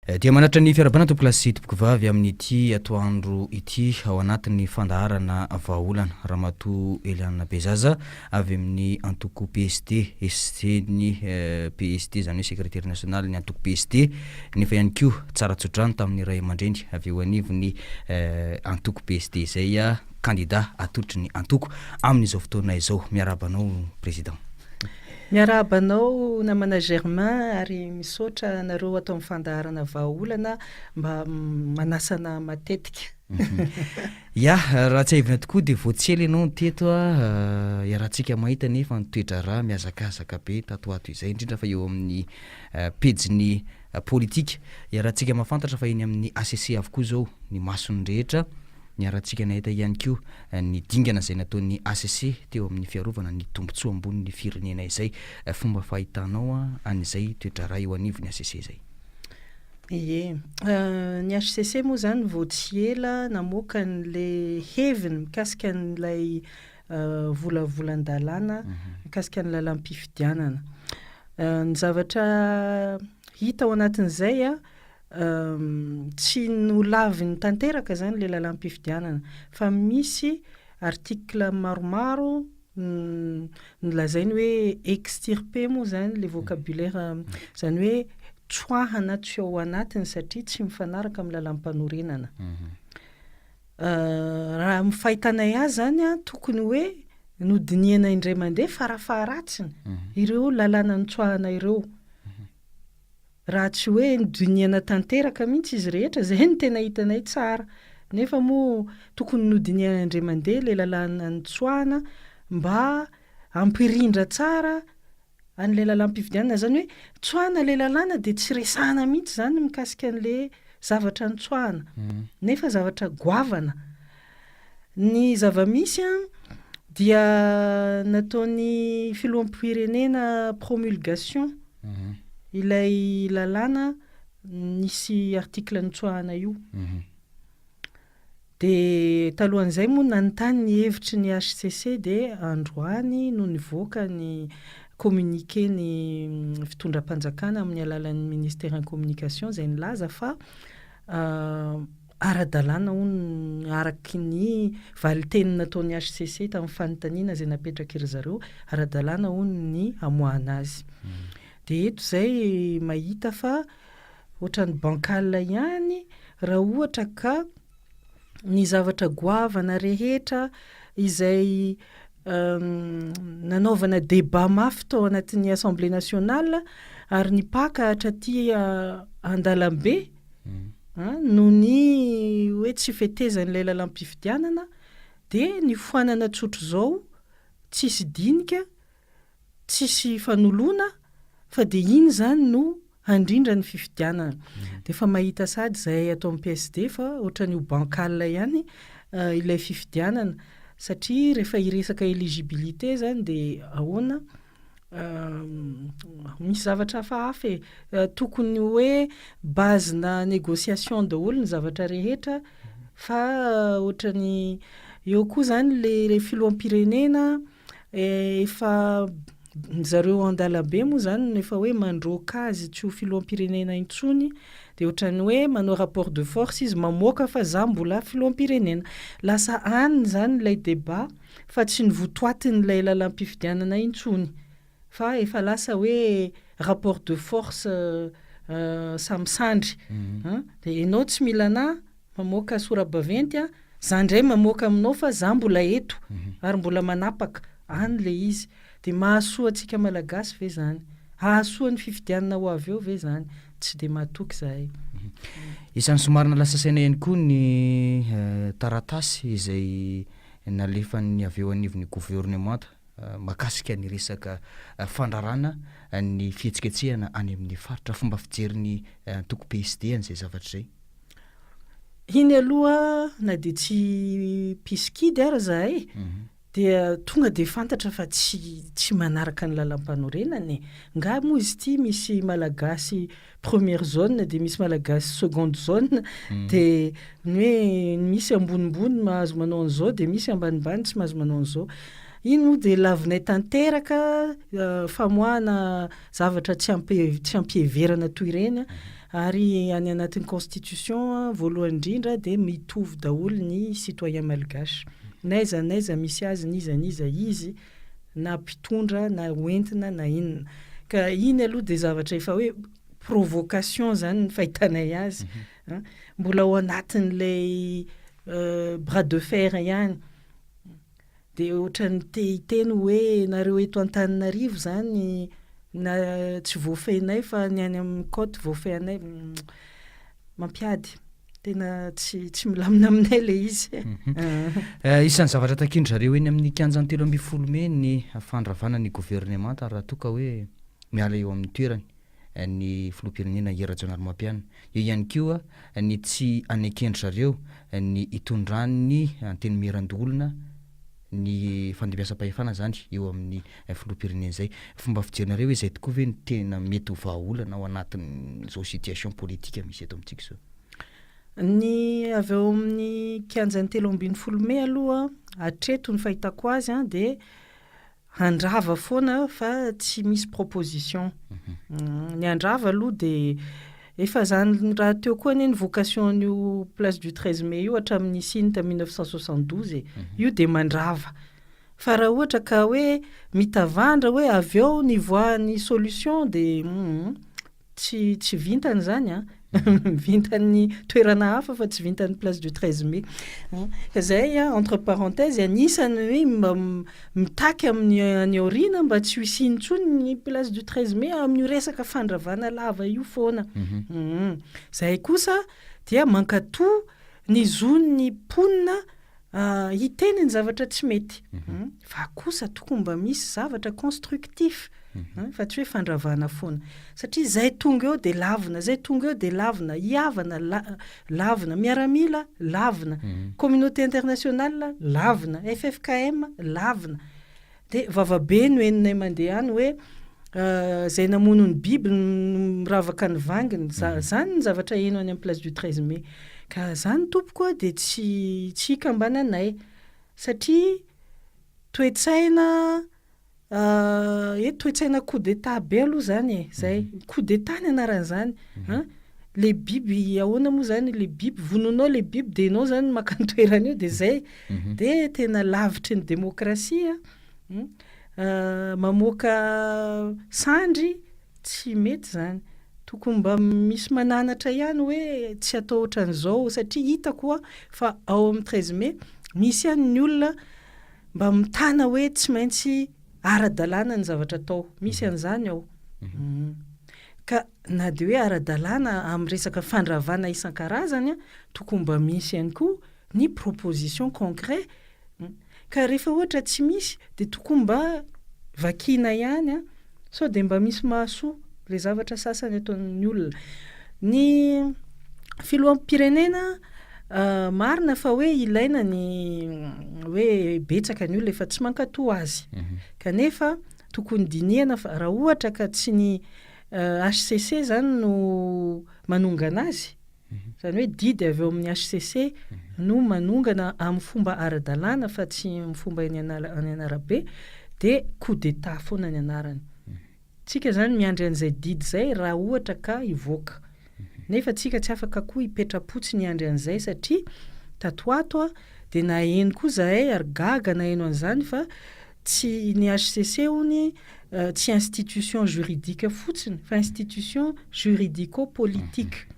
Dia manatitra ny fiarahabana tompokolahy sy tompokovavy amin'ity atoandro ity ao anatin'ny fandaharana vahaolana Ramatoa Eliana Bezaza avy amin'ny antoko PSD, SC-n'ny PSD izany hoe sekretera nasionalin'ny antoko PSD nefa ihany koa tsara tsodrano tamin'ny ray aman-dreny avy eo anivon'ny antoko PSD izay kandida atolotry ny antoko amin'izao fotoana izao. Miarahaba anao Président. Miarahaba anao namana Germain ary misaotra anareo ato amin'ny fandaharana Vahaolana mba manasa anah matetika. Ya, raha tsiahivina tokoa dia vao tsy ela ianao no teto a, iarahantsika mahita anefa ny toe-draharaha mihazakazaka be tato ho ato izay, indrindra fa eo amin'ny pejin'ny politika. Iarahantsika mahafantatra fa eny amin'ny HCC avokoa izao ny mason'ny rehetra. Niarahantsika nahita ihany koa ny dingana izay nataon'ny hcc teo amin'ny fiarovana ny tombontsoa ambonin'ny firenena izay. Fomba fahitanao an'izay toe-draharaha eo anivon'ny hcc izay? Ie. Ny hcc moa izany vao tsy ela namoaka an'ilay heviny mikasika an'ilay volavolan-dalàna mikasika ny lalàm-pifidianana. Ny zavatra hita ao anatin'izay Tsy nolaviny tanteraka izany ilay lalàm-pifidianana fa misy article maromaro nolazainy hoe extirper moa izany ilay vocabulaire, izany hoe tsoahana tsy ao anatiny satria tsy mifanaraka amin'ny lalàm-panorenana. Raha amin'ny fahitanay azy izany an, tokony hoe nodinihana indray mandeha farafaharatsiny ireo lalàna notsoahana ireo. Raha tsy hoe nodinihana tanteraka mihitsy izy rehetra, izay no tena hitanay tsara. Nefa moa tokony nodinihana indray mandeha ilay lalàna notsoahana mba hampirindra tsara an'ilay lalàm-pifidianana. Izany hoe tsoahana ilay lalàna dia tsy resahana mihitsy izany mikasika an'ilay zavatra notsoahana. Nefa zavatra goavana. Ny zava-misy dia nataon'ny filoham-pirenena promulgation ilay lalàna nisy article notsoahana io. Dia talohan'izay moa nanontany ny hevitry ny hcc dia androany no nivoaka ny communiqué ny fitondram-panjakana amin'ny alalan'ny ministeran'ny communication izay nilaza fa Ara-dalàna hono araky ny valinteny nataon'ny hcc tamin'ny fanontaniana izay napetraky ry zareo, ara-dalàna hono ny hamoahana azy. Dia eto izay mahita fa ohatran'ny bancal ihany raha ohatra ka ny zavatra goavana rehetra izay nanaovana débat mafy tao anatin'ny Assemblée nationale ary nipaka hatraty an-dalambe, Noho ny hoe tsy fetezan'ilay lalam-pifidianana dia nifoanana tsotr'izao, tsisy dinika, tsisy fanoloana fa dia iny izany no handrindra ny fifidianana. Dia efa mahita sahady izahay ato amin'ny PSD fa ohatran'ny ho bancal ihany ilay fifidianana satria rehefa hiresaka éligibilité izany dia ahoana? Misy zavatra hafahafa e! Tokony hoe base-na négociation daholo ny zavatra rehetra fa ohatran'ny eo koa zany le filoham-pirenena efa ny zareo an-dalambe moa zany no efa hoe mandroaka azy tsy ho filoham-pirenena intsony de ohatran'ny hoe manao rapport de force izy mamoaka fa za mbola filoham-pirenena. Lasa any zany ilay débat. fa tsy ny votoatin'ilay lalam-pifidianana intsony fa efa lasa hoe rapport de force samy sandry an, dia ianao tsy mila anà mamoaka sora-baventy an, za indray mamoaka aminao fa za mbola eto ary mbola manapaka, any ilay izy. Dia mahasoa antsika Malagasy ve izany? Hahasoa ny fifidianana ho avy eo ve izany? Tsy dia mahatoky izahay. Isan'ny somary nahalasa saina ihany koa ny taratasy izay nalefan'ny avy eo anivon'ny governemanta mahakasika ny resaka fandrarana ny fihetsiketsehana any amin'ny faritra. Fomba fijerin'ny antoko PSD an'izay zavatra izay. Iny aloha na dia tsy mpisikidy ara izahay Dia tonga dia fantatra fa tsy tsy manaraka ny lalampanorenana e! Nga moa izy ity misy malagasy première zone dia misy malagasy seconde zone dia ny hoe misy ambonimbony mahazo manao an'izao dia misy ambanimbany tsy mahazo manao an'izao. Iny moa dia lavinay tanteraka famoahana zavatra tsy ampi- tsy ampiheverana toy ireny. Ary any anatin'ny constitution voalohany indrindra dia mitovy daholo ny citoyen malgache. N'aiza n'aiza misy azy n'iza n'iza izy na mpitondra na hoentina na inona. Ka iny aloha dia zavatra efa hoe provocation zany ny fahitanay azy. Mbola ao anatin'ilay bras de fer ihany. Dia ohatran'ny te hiteny hoe nareo eto Antananarivo zany na tsy voafehinay fa ny any amin'ny côte voafehinay. Mampiady. Tena tsy tsy milamina aminay ilay izy. Isan'ny zavatra takian-dry zareo eny amin'ny kianjan'ny 13 mey ny fandravana ny governemanta raha toa ka hoe miala eo amin'ny toerany ny filoham-pirenena Hery Rajaonarimampianina. Eo ihany koa ny tsy aneken-dry zareo ny hitondran'ny Antenimierandoholona ny fandimbiasam-pahefana izany eo amin'ny filoham-pirenena izay. Fomba fijerinareo hoe izay tokoa ve no tena mety ho vahaolana ao anatin'izao situation politique misy eto amintsika izao? Ny avy ao amin'ny kianjan'ny 13 mey aloha hatreto ny fahitako azy dia handrava foana fa tsy misy proposition. Ny handrava aloha dia efa zany rahateo koa anie ny vocation-n'io place du 13 mai io hatramin'ny nisiany tamin'ny 1972 e. Io dia mandrava. Fa raha ohatra ka hoe mitavandra hoe avy eo nivoahan'ny solution dia tsy tsy vintany zany an. Vintan'ny toerana hafa fa tsy vintan'ny place du 13 mai. Ka zay entre parenthèse anisany hoe mba mitaky amin'ny any aoriana mba tsy ho hisiany intsony ny place du 13 mai amin'io resaka fandravana lava io foana. Zay kosa dia mankatò ny zon'ny mponina hiteny ny zavatra tsy mety. Fa kosa tokony mba misy zavatra constructif fa tsy hoe fandravana foana. Satria zay tonga eo dia lavina, zay tonga eo dia lavina, hihavana lavina, miaramila lavina, communauté internationale lavina, FFKM lavina. Dia vavabe no henonay mandeha any hoe zay namono ny biby no miravaka ny vanginy. Zany ny zavatra heno any amin'ny place du 13 mai. Ka zany tompoko dia tsy tsy hikambananay satria toe-tsaina e toe-tsaina coup d'état be aloha zany e, zay. Coup d'état ny anaran'izany an. Le biby ahoana moa zany le biby vonoinao le biby dia ianao zany maka ny toerany eo dia zay. Dia tena lavitry ny demokrasia mamoaka sandry tsy mety zany. Tokony mba misy mananatra ihany hoe tsy atao ohatran'izao satria hitako fa ao amin'ny 13 mai misy ihany ny olona mba mitana hoe tsy maintsy ara-dalàna ny zavatra atao. Misy an'izany ao. Ka na dia hoe ara-dalàna amin'ny resaka fandravana isan-karazany, tokony mba misy ihany koa ny proposition concret. Ka rehefa ohatra tsy misy dia tokony mba vakiana ihany sao dia mba misy mahasoa le zavatra sasany ataon'ny olona. Ny filoham-pirenena marina fa hoe ilaina ny hoe betsaka ny olona efa tsy mankatò azy. Kanefa tokony dinihana fa raha ohatra ka tsy ny HCC zany no manongana azy, zany hoe didy avy eo amin'ny HCC no manongana amin'ny fomba ara-dalàna fa tsy amin'ny fomba eny any an'arabe dia coup d'état foana ny anarany. Tsika zany miandry an'izay didy zay raha ohatra ka hivoaka. Nefa tsika tsy afaka koa hipetra-potsiny hiandry an'izay satria tato ato dia naheno koa zahay ary gaga naheno an'izany fa tsy ny HCC hony tsy institution juridique fotsiny fa institution juridico-politique.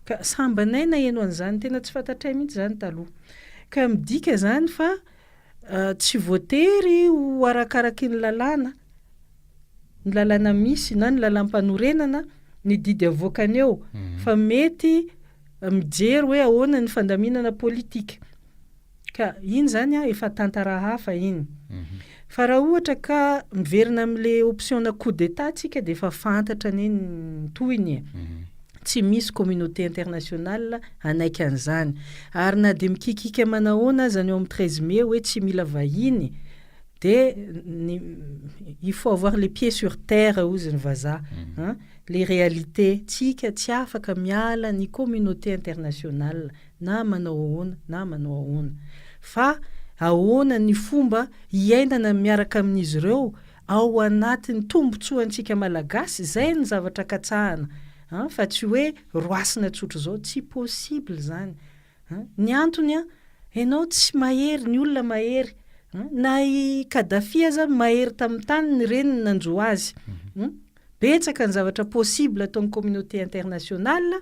Ka sambanay naheno an'izany tena tsy fantatray mihitsy zany taloha. Ka midika zany fa tsy voatery ho arakaraky ny lalàna, ny lalàna misy na ny lalàm-panorenana ny didy avoakany eo fa mety mijery hoe ahoana ny fandaminana politika. Ka iny zany efa tantara hafa iny. Fa raha ohatra ka miverina amin'le option na coup d'état tsika dia efa fantatra anie ny tohiny e. Tsy misy communauté internationale hanaiky an'izany. Ary na dia mikikika manahoana aza ny eo amin'ny 13 mai hoe tsy mila vahiny dia ny il faut avoir les pieds sur terre hozy ny vazaha. Les réalités tsika tsy afaka miala ny communauté internationale na manao ahoana na manao ahoana. Fa ahoana ny fomba hiainana miaraka amin'izy ireo ao anatin'ny tombontsoantsika malagasy, zay ny zavatra katsahana. an, fa tsy hoe roasina tsotra izao, tsy possible izany an. Ny antony an, ianao tsy mahery, ny olona mahery an, na i Kadhafi aza mahery tamin'ny tany ny reniny nanjo azy an. Betsaka ny zavatra possible ataon'ny communauté internationale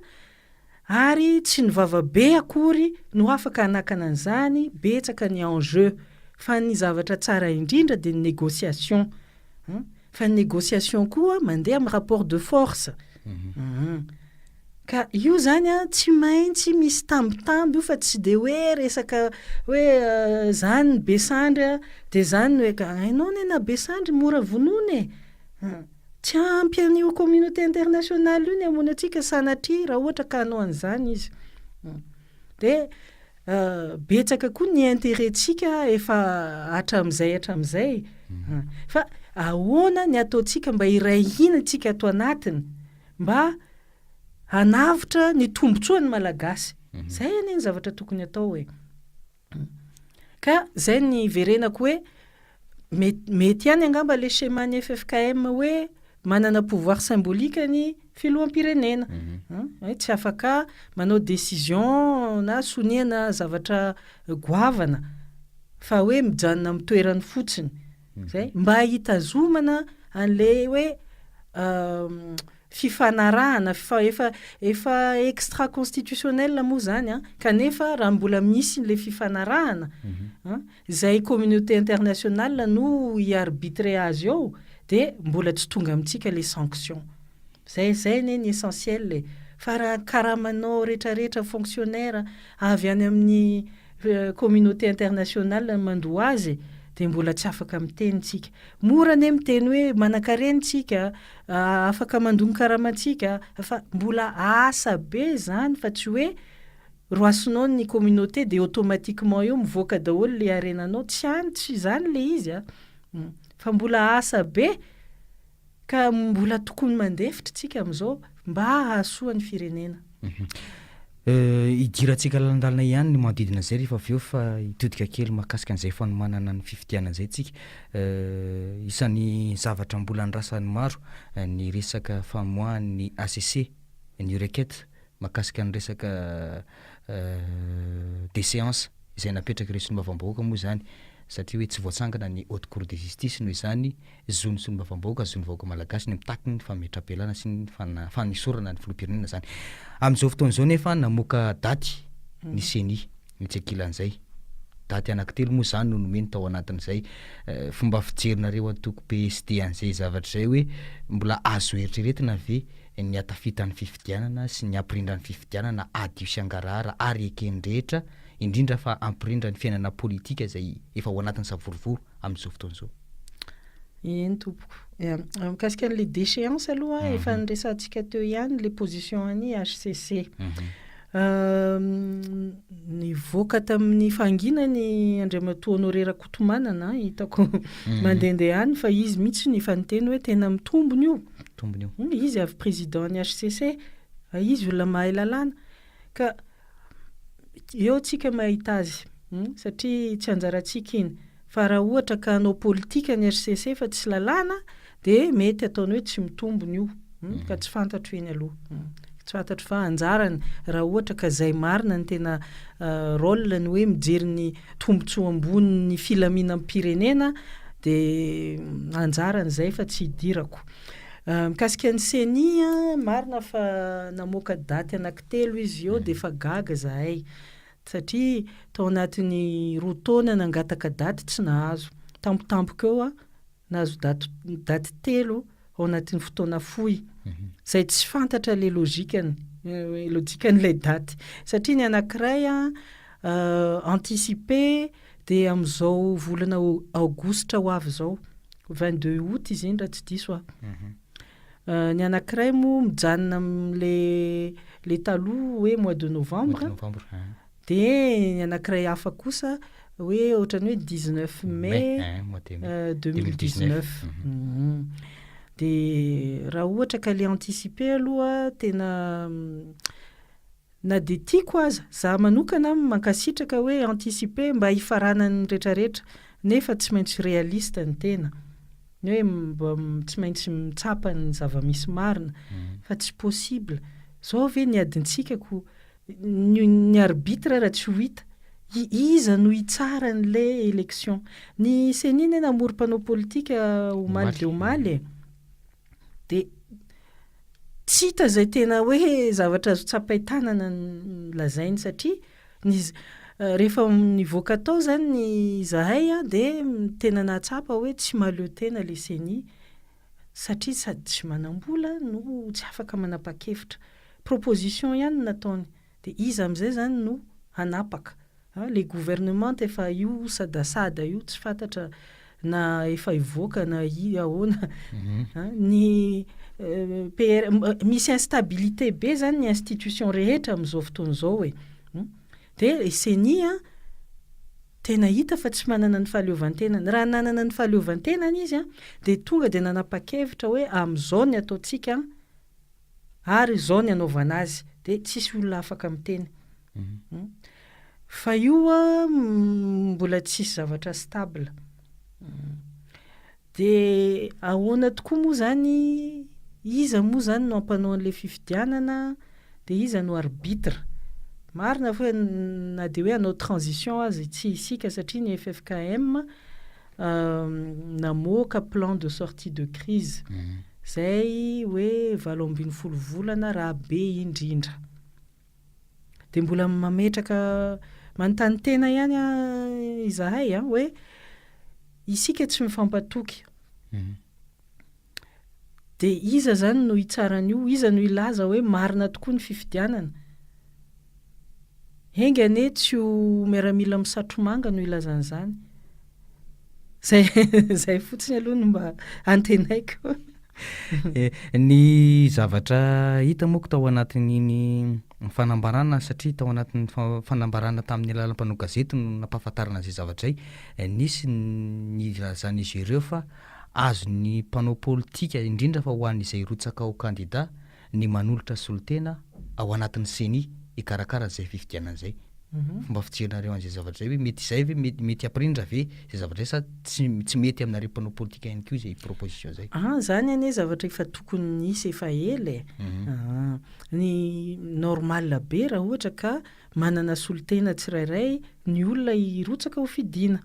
ary tsy ny vava be akory no afaka hanakana an'izany, betsaka ny enjeu fa ny zavatra tsara indrindra dia ny négociation an, fa ny négociation koa mandeha amin'ny rapport de force an, ka io zany an tsy maintsy misy tambitamby io fa tsy de hoe resaka hoe zany ny be sandry an de zany no hoe hainao anie na be sandry mora vonoina e. Tsy ampy an'io communauté internationale io ny hamono antsika sanatria raha ohatra ka hanao an'izany izy. Dia betsaka koa ny intérêt-tsika efa hatramin'izay hatramin'izay. Fa ahoana ny ataontsika mba hiray hina tsika ato anatiny mba hanavotra ny tombontsoan'ny Malagasy. Izay anie ny zavatra tokony atao e. Ka zay ny hiverenako hoe mety ihany angamba le schéma ny FFKM hoe manana pouvoir symbolique ny filoham-pirenena. Hoe tsy afaka manao décision na soniana zavatra goavana fa hoe mijanona amin'ny toerany fotsiny. Zay mba hitazomana an'le hoe fifanarahana fa efa efa extra constitutionnel moa zany an, kanefa raha mbola misy le fifanarahana an, izay communauté internationale no hi-arbitrer azy eo de mbola tsy tonga amintsika le sanction. Zay zay anie ny essentiel e, fa raha karamanao rehetrarehetra fonctionnaire avy any amin'ny communauté internationale mandoa azy de mbola tsy afaka miteny tsika. Mora anie miteny hoe manan-karena tsika, afaka mandoa ny karamantsika fa mbola asa be zany fa tsy hoe roasinao ny communauté de automatiquement eo mivoaka daholo le harenanao, tsy any tsy zany le izy a, fa mbola asa be ka mbola tokony mandefitra tsika am'izao mba hahasoa ny firenena. Hidirantsika lalandalina ihany ny manodidina izay rehefa avy eo fa hitodika kely mahakasika an'izay fanomanana ny fifidianana izay tsika. Isan'ny zavatra mbola andrasan'ny maro ny resaka famoahan'ny HCC ny requête mahakasika ny resaka déchéance izay napetrak'ireo solombavambahoaka moa izany satria hoe tsy voatsangana ny haute cour de justice noho izany zon'ny solombavambahoaka, zon'ny vahoaka malagasy ny mitaky ny fametraham-pialana sy ny fanesorana ny filoham-pirenena izany. Amin'izao fotoana izao nefa namoaka daty ny ceni etsy ankilan'izay. Daty anankitelo moa izany no nomeny tao anatin'izay. Fomba fijerinareo antoko PSD an'izay zavatra izay hoe mbola azo eritreretina ve ny hatafitan'ny fifidianana sy ny hampirindra ny fifidianana hadio sy hangarahara ary eken'ny rehetra, indrindra fa hampirindra ny fiainana politika izay efa ao anatin'ny savorovoro amin'izao fotoana izao? Eny tompoko. Mikasika an'ilay déchéance aloha, efa niresahantsika teo ihany ilay position an'ny HCC. Nivoaka tamin'ny fahanginany Andriamatoa Honoré Rakotomanana, hitako mandehandeha any fa izy mihitsy no efa niteny hoe tena mitombina io. Mitombina io. Izy avy président ny HCC, izy olona mahay lalàna. Ka eo tsika mahita azy satria tsy anjarantsika iny. Fa raha ohatra ka hanao politika ny HCC fa tsy lalàna dia mety ataony hoe tsy mitombina io ka tsy fantatro iny aloha. Tsy fantatro fa anjarany raha ohatra ka zay marina ny tena rôle ny hoe mijery ny tombontsoa ambonin'ny filaminam-pirenena dia anjarany zay fa tsy idirako. Mikasika ny CENI, marina fa namoaka daty anankitelo izy eo dia efa gaga zahay. Satria tao anatin'ny 2 taona nangataka daty tsy nahazo. Tampotampoka eo aho nahazo daty daty telo ao anatin'ny fotoana fohy. Izay tsy fantatra ilay logikany, lojikan'ilay daty. Satria ny anankiray anticipé dia amin'izao volana aogositra ho avy izao, 22 août izy iny raha tsy diso aho. Ny anankiray moa mijanona amin'le le taloha hoe mois de novembre, dia ny anankiray hafa kosa hoe ohatran'ny hoe 19 mai 2019. Dia raha ohatra ka le anticipé aloha tena na dia tiako aza, za manokana mankasitraka hoe anticipé mba hifaranan'ny rehetrarehetra nefa tsy maintsy réaliste ny tena. Ny hoe mba tsy maintsy mitsapa ny zava-misy marina fa tsy possible. Zao ve ny adintsika ko ny ny arbitre raha tsy ho hita. Iza no hitsara an'le élection? Ny CENI anie namory mpanao politika omaly dia omaly e. Dia tsy hita izay tena hoe zavatra azo tsapain-tanana lazainy satria ny rehefa nivoaka tao izany izahay dia tena nahatsapa hoe tsy mahaleo tena ilay CENI satria sady tsy manam-bola no tsy afaka manapa-kevitra. Proposition ihany no nataony. Dia iza amin'izay izany no hanapaka? Le gouvernement efa io sadasada io tsy fantatra na efa hivoaka na ahoana. Ny PR, misy instabilité be zany ny institution rehetra amin'izao fotoana izao e. Dia i CENI an, tena hita fa tsy manana ny fahaleovantenany. Raha nanana ny fahaleovantenany izy an, dia tonga dia nanapa-kevitra hoe amin'izao ny ataontsika an, ary izao ny anaovana azy dia tsisy olona afaka miteny. Fa io an mbola tsisy zavatra stable. Dia ahoana tokoa moa izany, iza moa izany no hampanao an'ilay fifidianana, dia iza no arbitre? Marina fa na dia hoe hanao transition aza tsy isika satria ny ffkm namoaka plan de sortie de crise izay hoe 18 volana raha be indrindra. Dia mbola mametraka manontany tena ihany izahay hoe isika tsy mifampatoky. Dia iza izany no hitsara an'io? Iza no hilaza hoe marina tokoa ny fifidianana? Enga anie tsy ho miaramila misatro-manga no hilaza an'izany. Izay izay fotsiny aloha no mba antenaiko. Ny zavatra hita manko tao anatin'iny fanambarana satria tao anatin'ny fanambarana tamin'ny alalan'ny mpanao gazety no nampahafantarana an'izay zavatra izay, nisy ny nilazan'izy ireo fa azon'ny mpanao politika, indrindra fa ho an'izay hirotsaka ho kandida, ny manolotra solontena ao anatin'ny ceni hikarakara an'izay fifidianana izay. Fomba fijerinareo an'izay zavatra izay hoe mety izay ve, mety mety hampirindra ve izay zavatra izay sa tsy tsy mety aminareo mpanao politika ihany koa izay proposition izay? An, izany anie zavatra efa tokony nisy efa ela e. An, ny normal be raha ohatra ka manana solontena tsirairay ny olona hirotsaka ho fidiana.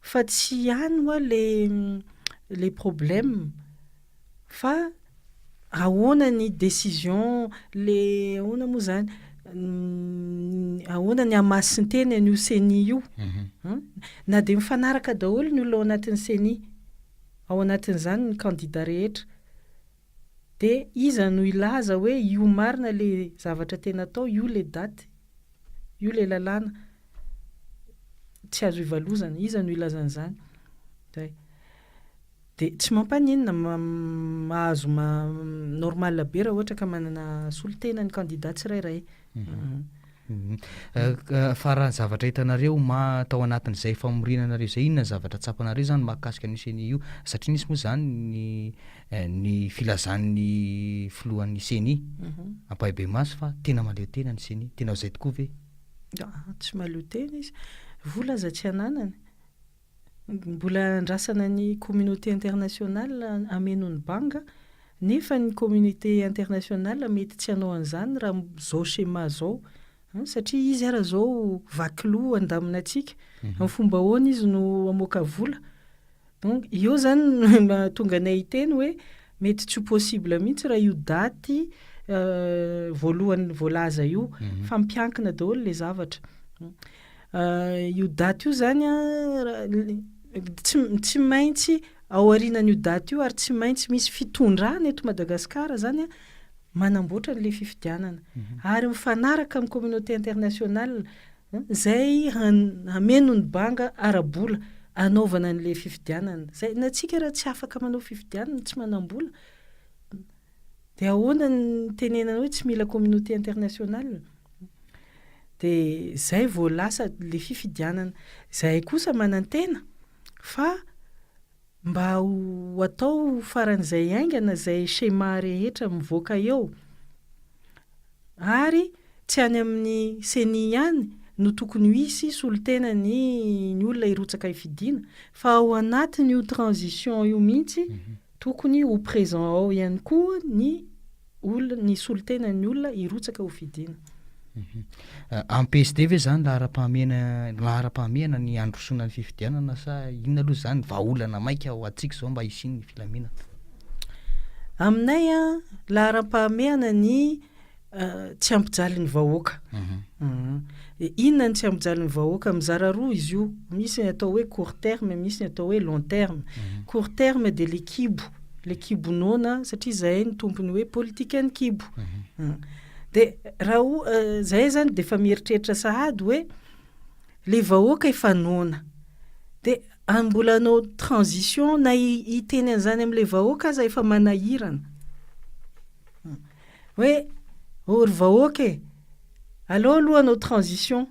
Fa tsy any hoa le le problème Fa ahoana ny décision le ahoana moa zany ahoana ny hamasin-teny an'io ceni io an? Na dia mifanaraka daholo ny olona ao anatin'ny ceni, ao anatin'izany ny candidat rehetra, dia iza no hilaza hoe io marina le zavatra tena atao, io le date, io le lalàna tsy azo ivalozana, iza no hilaza an'izany? Zay. Dia tsy mampaninona, mahazo normal be raha ohatra ka manana solontena ny candidat tsirairay. Fa raha ny zavatra hitanareo ma tao anatin'izay famorinanareo izay, inona ny zavatra tsapanareo izany mahakasika an'io ceni io? Satria nisy moa izany ny ny filazan'ny filohan'ny ceni ampahibemaso fa tena mahaleo tena ny ceni. Tena izay tokoa ve? Tsy mahaleo tena izy. Vola aza tsy ananany. Mbola andrasana ny communauté internationale hameno ny banga, nefa ny communauté internationale mety tsy hanao an'izany raha izao schéma izao, satria izy ara izao vaky loha handamina antsika, amin'ny fomba ahoana izy no hamoaka vola, donc eo izany no mahatonga anay hiteny hoe mety tsy ho possible mihitsy raha io daty voalohany voalaza io, fa mipiankina daholo ilay zavatra. Io daty io zany an, tsy tsy maintsy ao aorianan'io daty io ary tsy maintsy misy fitondrana eto Madagasikara zany an manamboatra an'ilay fifidianana ary mifanaraka amin'ny communauté internationale izay hameno ny banga ara-bola hanaovana an'ilay fifidianana. Zay, na tsika raha tsy afaka manao fifidianana, tsy manam-bola Dia ahoana no itenenana hoe tsy mila communauté internationale? Dia izay vao lasa ilay fifidianana. Izahay kosa manantena fa mba ho atao faran'izay haingana izay schéma rehetra mivoaka eo. Ary tsy any amin'ny ceni ihany no tokony ho hisy solotenan'ny ny olona hirotsaka hifidiana, fa ao anatin'io transition io mihitsy tokony ho présent ao ihany koa ny olona, ny solotenan'ny olona hirotsaka ho fidiana. Amin'ny PSD ve zany laharam-pahamehana laharam-pahamehana ny handrosoana ny fifidianana sa inona aloha zany vahaolana maika ho antsika izao mba hisian'ny filaminana? Aminay a, laharam-pahamehana ny tsy hampijaly ny vahoaka. Inona ny tsy hampijaly ny vahoaka? Mizara roa izy io, misy ny atao hoe court terme, misy ny atao hoe long terme. Court terme de le kibo, le kibo noana satria zahay ny tompony hoe politikan'ny kibo. De raha o zahay zany de efa mieritreritra sahady hoe le vahoaka efa noana, de mbola hanao transition na hiteny an'izany am'le vahoaka aza efa manahirana. Hoe ô ry vahoaka e, aleo aloha hanao transition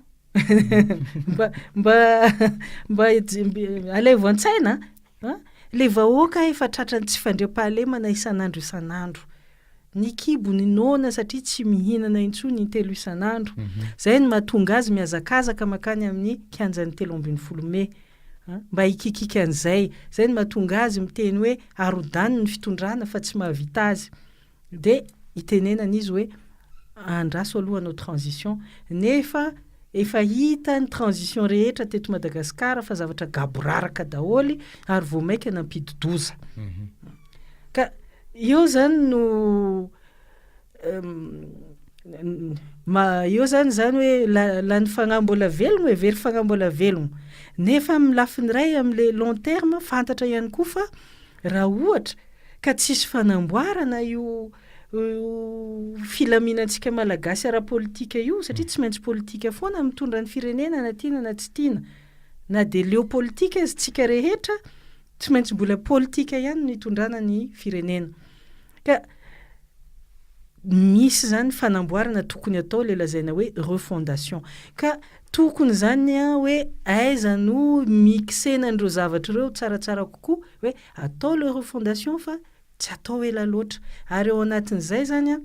mba alaivo an-tsaina a, le vahoaka efa tratran'ny tsy fandriampahalemana isan'andro isan'andro. Ny kibony noana satria tsy mihinana intsony intelo isan'andro. Zay no mahatonga azy mihazakazaka mankany amin'ny kianjan'ny 13 mey mba hikikika an'izay. Zay no mahatonga azy miteny hoe arodany ny fitondrana fa tsy mahavita azy. De itenenana izy hoe andraso aloha hanao transition, nefa efa hita ny transition rehetra teto Madagasikara fa zavatra gaboraraka daholo ary vao mainka nampidi-doza. Ka eo zany no ma eo zany zany hoe lany fagnahy mbola velogno e, very fagnahy mbola velogno. Nefa amin'ny lafiny iray am'le long terme fantatra ihany koa fa raha ohatra ka tsisy fanamboarana io filaminantsika malagasy ara-politika io, satria tsy maintsy politika foana mitondra ny firenena na tiana na tsy tiana, na de leo politika azy tsika rehetra, tsy maintsy mbola politika ihany no hitondrana ny firenena. Ka misy zany fanamboarana tokony atao, le lazaina hoe refondation. Ka tokony zany a hoe aiza no mixena an'ireo zavatra ireo tsaratsara kokoa, hoe atao le refondation fa tsy atao ela loatra. Ary ao anatin'izay zany a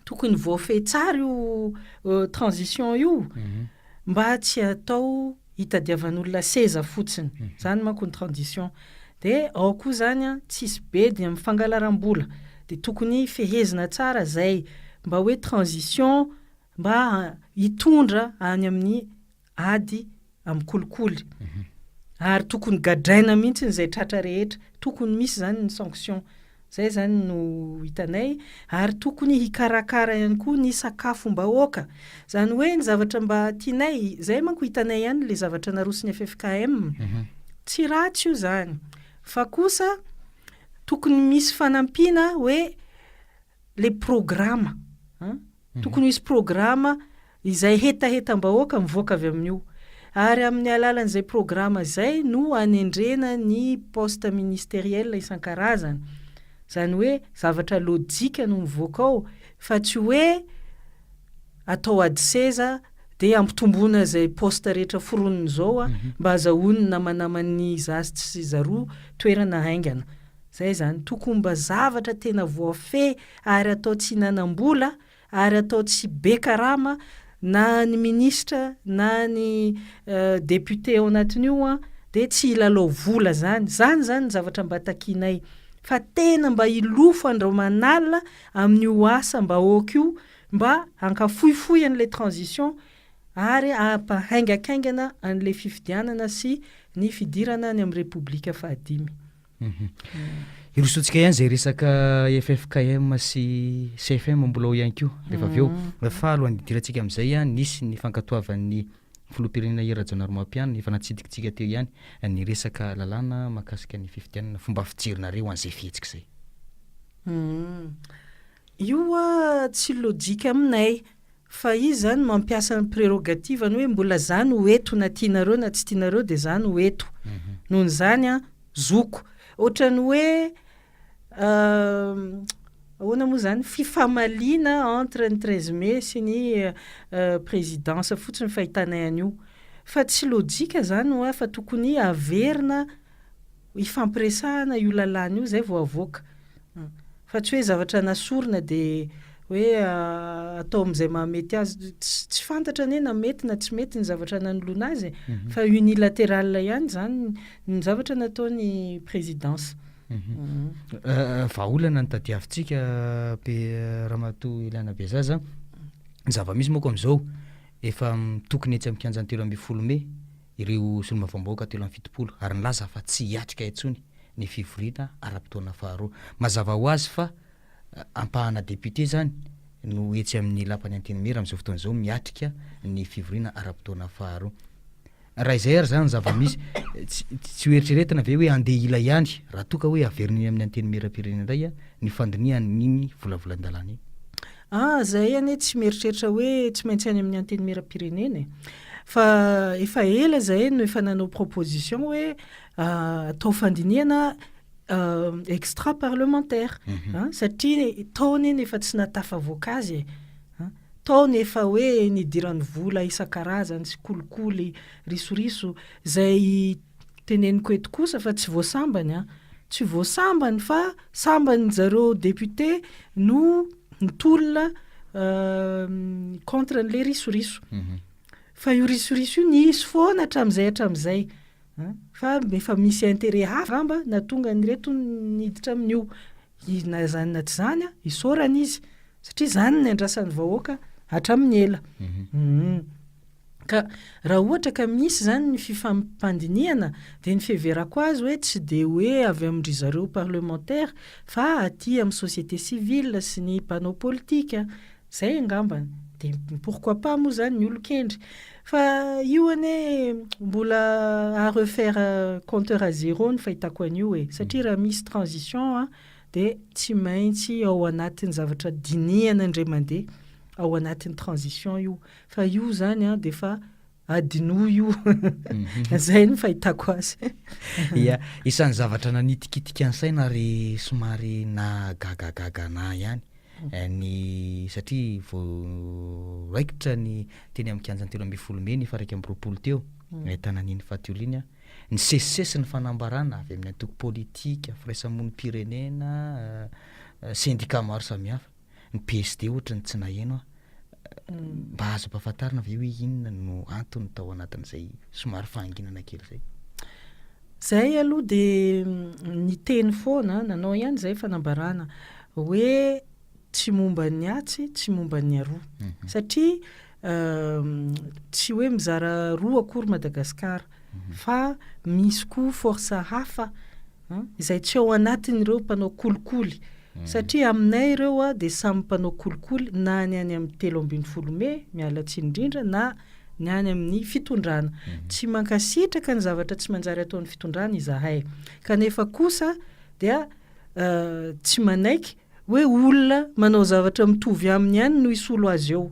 tokony voafehy tsara io transition io mba tsy atao hitadiavan'olona seza fotsiny. Zany manko ny transition. De ao koa zany a tsisy bedy amin'ny fangalaram-bola, de tokony fehezina tsara zay mba hoe transition mba hitondra any amin'ny ady amin'ny kolikoly. Ary tokony gadraina mihitsy zay tratra rehetra, tokony misy zany ny sanction. Zay zany no hitanay, ary tokony hikarakara ihany koa ny sakafom-bahoaka. Zany hoe ny zavatra mba tianay, zay manko hitanay ihany le zavatra naroson'ny FFKM. Tsy ratsy io zany, fa kosa tokony misy fanampiana hoe le programa, tokony hisy programa izay hetahetam-bahoaka mivoaka avy amin'io. Ary amin'ny alalan'izay programa zay no anendrena ny poste ministériel isan-karazany. Zany hoe zavatra lojika no mivoaka ao, fa tsy hoe atao ady seza de ampitombona zay poste rehetra foroniny zao a mba azahoany namanaman'ny zazy sy zaroa toerana haingana. Zay zany tokony mba zavatra tena voafehy ary atao tsy hinanam-bola ary atao tsy be karama na ny ministra na ny député ao anatin'io a de tsy hilalao vola zany. Zany zany ny zavatra mba takinay, fa tena mba hilofo andro aman'alina amin'io asam-bahoaka io mba hankafohifohy an'le transition ary hampahaingakaingana an'le fifidianana sy ny fidirana any amin'ny repoblika fahadimy. Irosoantsika ihany zay resaka FFKM sy CFM mbola ao ihany koa rehefa avy eo. Fa alohan'ny hidirantsika amin'izay a, nisy ny fankatoavan'ny filoham-pirenena Hery Rajaonarimampianina, efa natsidikitsika teo ihany ny resaka lalàna mahakasika ny fifidianana. Fomba fijerinareo an'izay fihetsika izay? Io a tsy lojika aminay, fa izy zany mampiasa ny prérogative-ny hoe mbola za no eto na tianareo na tsy tianareo de za no eto. Nohon'izany a zoko. Ohatrany hoe ahoana moa zany, fifamaliana entre ny 13 mai sy ny présidence fotsiny fahitanay an'io. Fa tsy lojika zany hoa fa tokony averina ifampiresahana io lalàna io zay vao avoaka. Fa tsy hoe zavatra nasorina de hoe hoe atao amin'izay mahamety azy. Tsy fantatra anie na mety na tsy mety ny zavatra nanoloana azy e, fa unilatéral ihany izany ny zavatra nataon'ny présidence. Vahaolana no tadiavintsika be Ramatoa Eliana Bezaza. Ny zava-misy manko amin'izao, efa tokony etsy amin'ny kianjan'ny 13 mey ireo solombavambahoaka 73 ary nilaza fa tsy hiatrika intsony ny fivoriana ara-potoana faharoa. Mazava ho azy fa ampahana député zany no etsy amin'ny lapan'ny Antenimiera amin'izao fotoana izao miatrika ny fivoriana ara-potoana faharoa. Raha izay ary zany ny zava-misy, tsy ho eritreretina ve hoe handeha ila ihany raha toa ka hoe averina eny amin'ny Antenimieram-pirenena indray ny fandinihana iny volavolan-dalàna iny? Ah, zahay anie tsy mieritreritra hoe tsy maintsy any amin'ny Antenimieram-pirenena e. Fa efa ela zahay no efa nanao proposition hoe atao fandinihana extra parlementaire, satria tao anie no efa tsy nahatafavoaka azy e. Tao ny efa hoe nidiran'ny vola isan-karazany sy kolikoly, risoriso, izay teneniko eto kosa fa tsy vao sambany an, tsy vao sambany fa sambany zareo député no nitolona contre an'ilay risoriso. Fa io risoriso io nisy foana hatramin'izay hatramin'izay fa efa misy intérêt hafa angamba nahatonga an'ireto niditra amin'io. Na izany na tsy izany, isaorana izy satria izany no niandrasan'ny vahoaka hatramin'ny ela. Ka raha ohatra ka misy izany ny fifampandinihana dia ny fiheverako azy hoe tsy dia hoe avy amin-dry zareo parlementaire fa aty amin'ny société civile sy ny mpanao politika, izay angambany. Dia pourquoi pas moa izany ny olon-kendry. Fa io anie mbola à refaire compteur à zéro ny fahitako an'io e. Satria raha misy transition an, dia tsy maintsy ao anatin'ny zavatra dinihana indray mandeha ao anatin'ny transition io. Fa io izany an dia efa adinoy io. Izay no fahitako azy. Ia, isan'ny zavatra nanitikitika ny saina ary somary nahagagagaga anah ihany ny satria vao raikitra ny teny amin'ny kianjan'ny 13 mey ny faha 21 teo, nahitana an'iny Fatiola iny an, nisesisesy ny fanambarana avy amin'ny antoko politika, firaisamonim-pirenena, sendika maro samihafa, ny PSD ohatry ny tsy naheno aho, mba azo ampahafantarina ve hoe inona no antony tao anatin'izay somary fahanginana kely izay? Zay aloha dia niteny foana, nanao ihany zay fanambarana hoe tsy momba ny atsy, tsy momba ny aroa. Satria tsy hoe mizara roa akory Madagasikara fa misy koa force hafa izay tsy ao anatin'ireo mpanao kolikoly. Satria aminay ireo dia samy mpanao kolikoly na ny any amin'ny 13 mey, miala tsiny indrindra, na ny any amin'ny fitondrana. Tsy mankasitraka ny zavatra tsy manjary ataon'ny fitondrana izahay. Kanefa kosa dia tsy manaiky hoe olona manao zavatra mitovy aminy ihany no hisolo azy eo.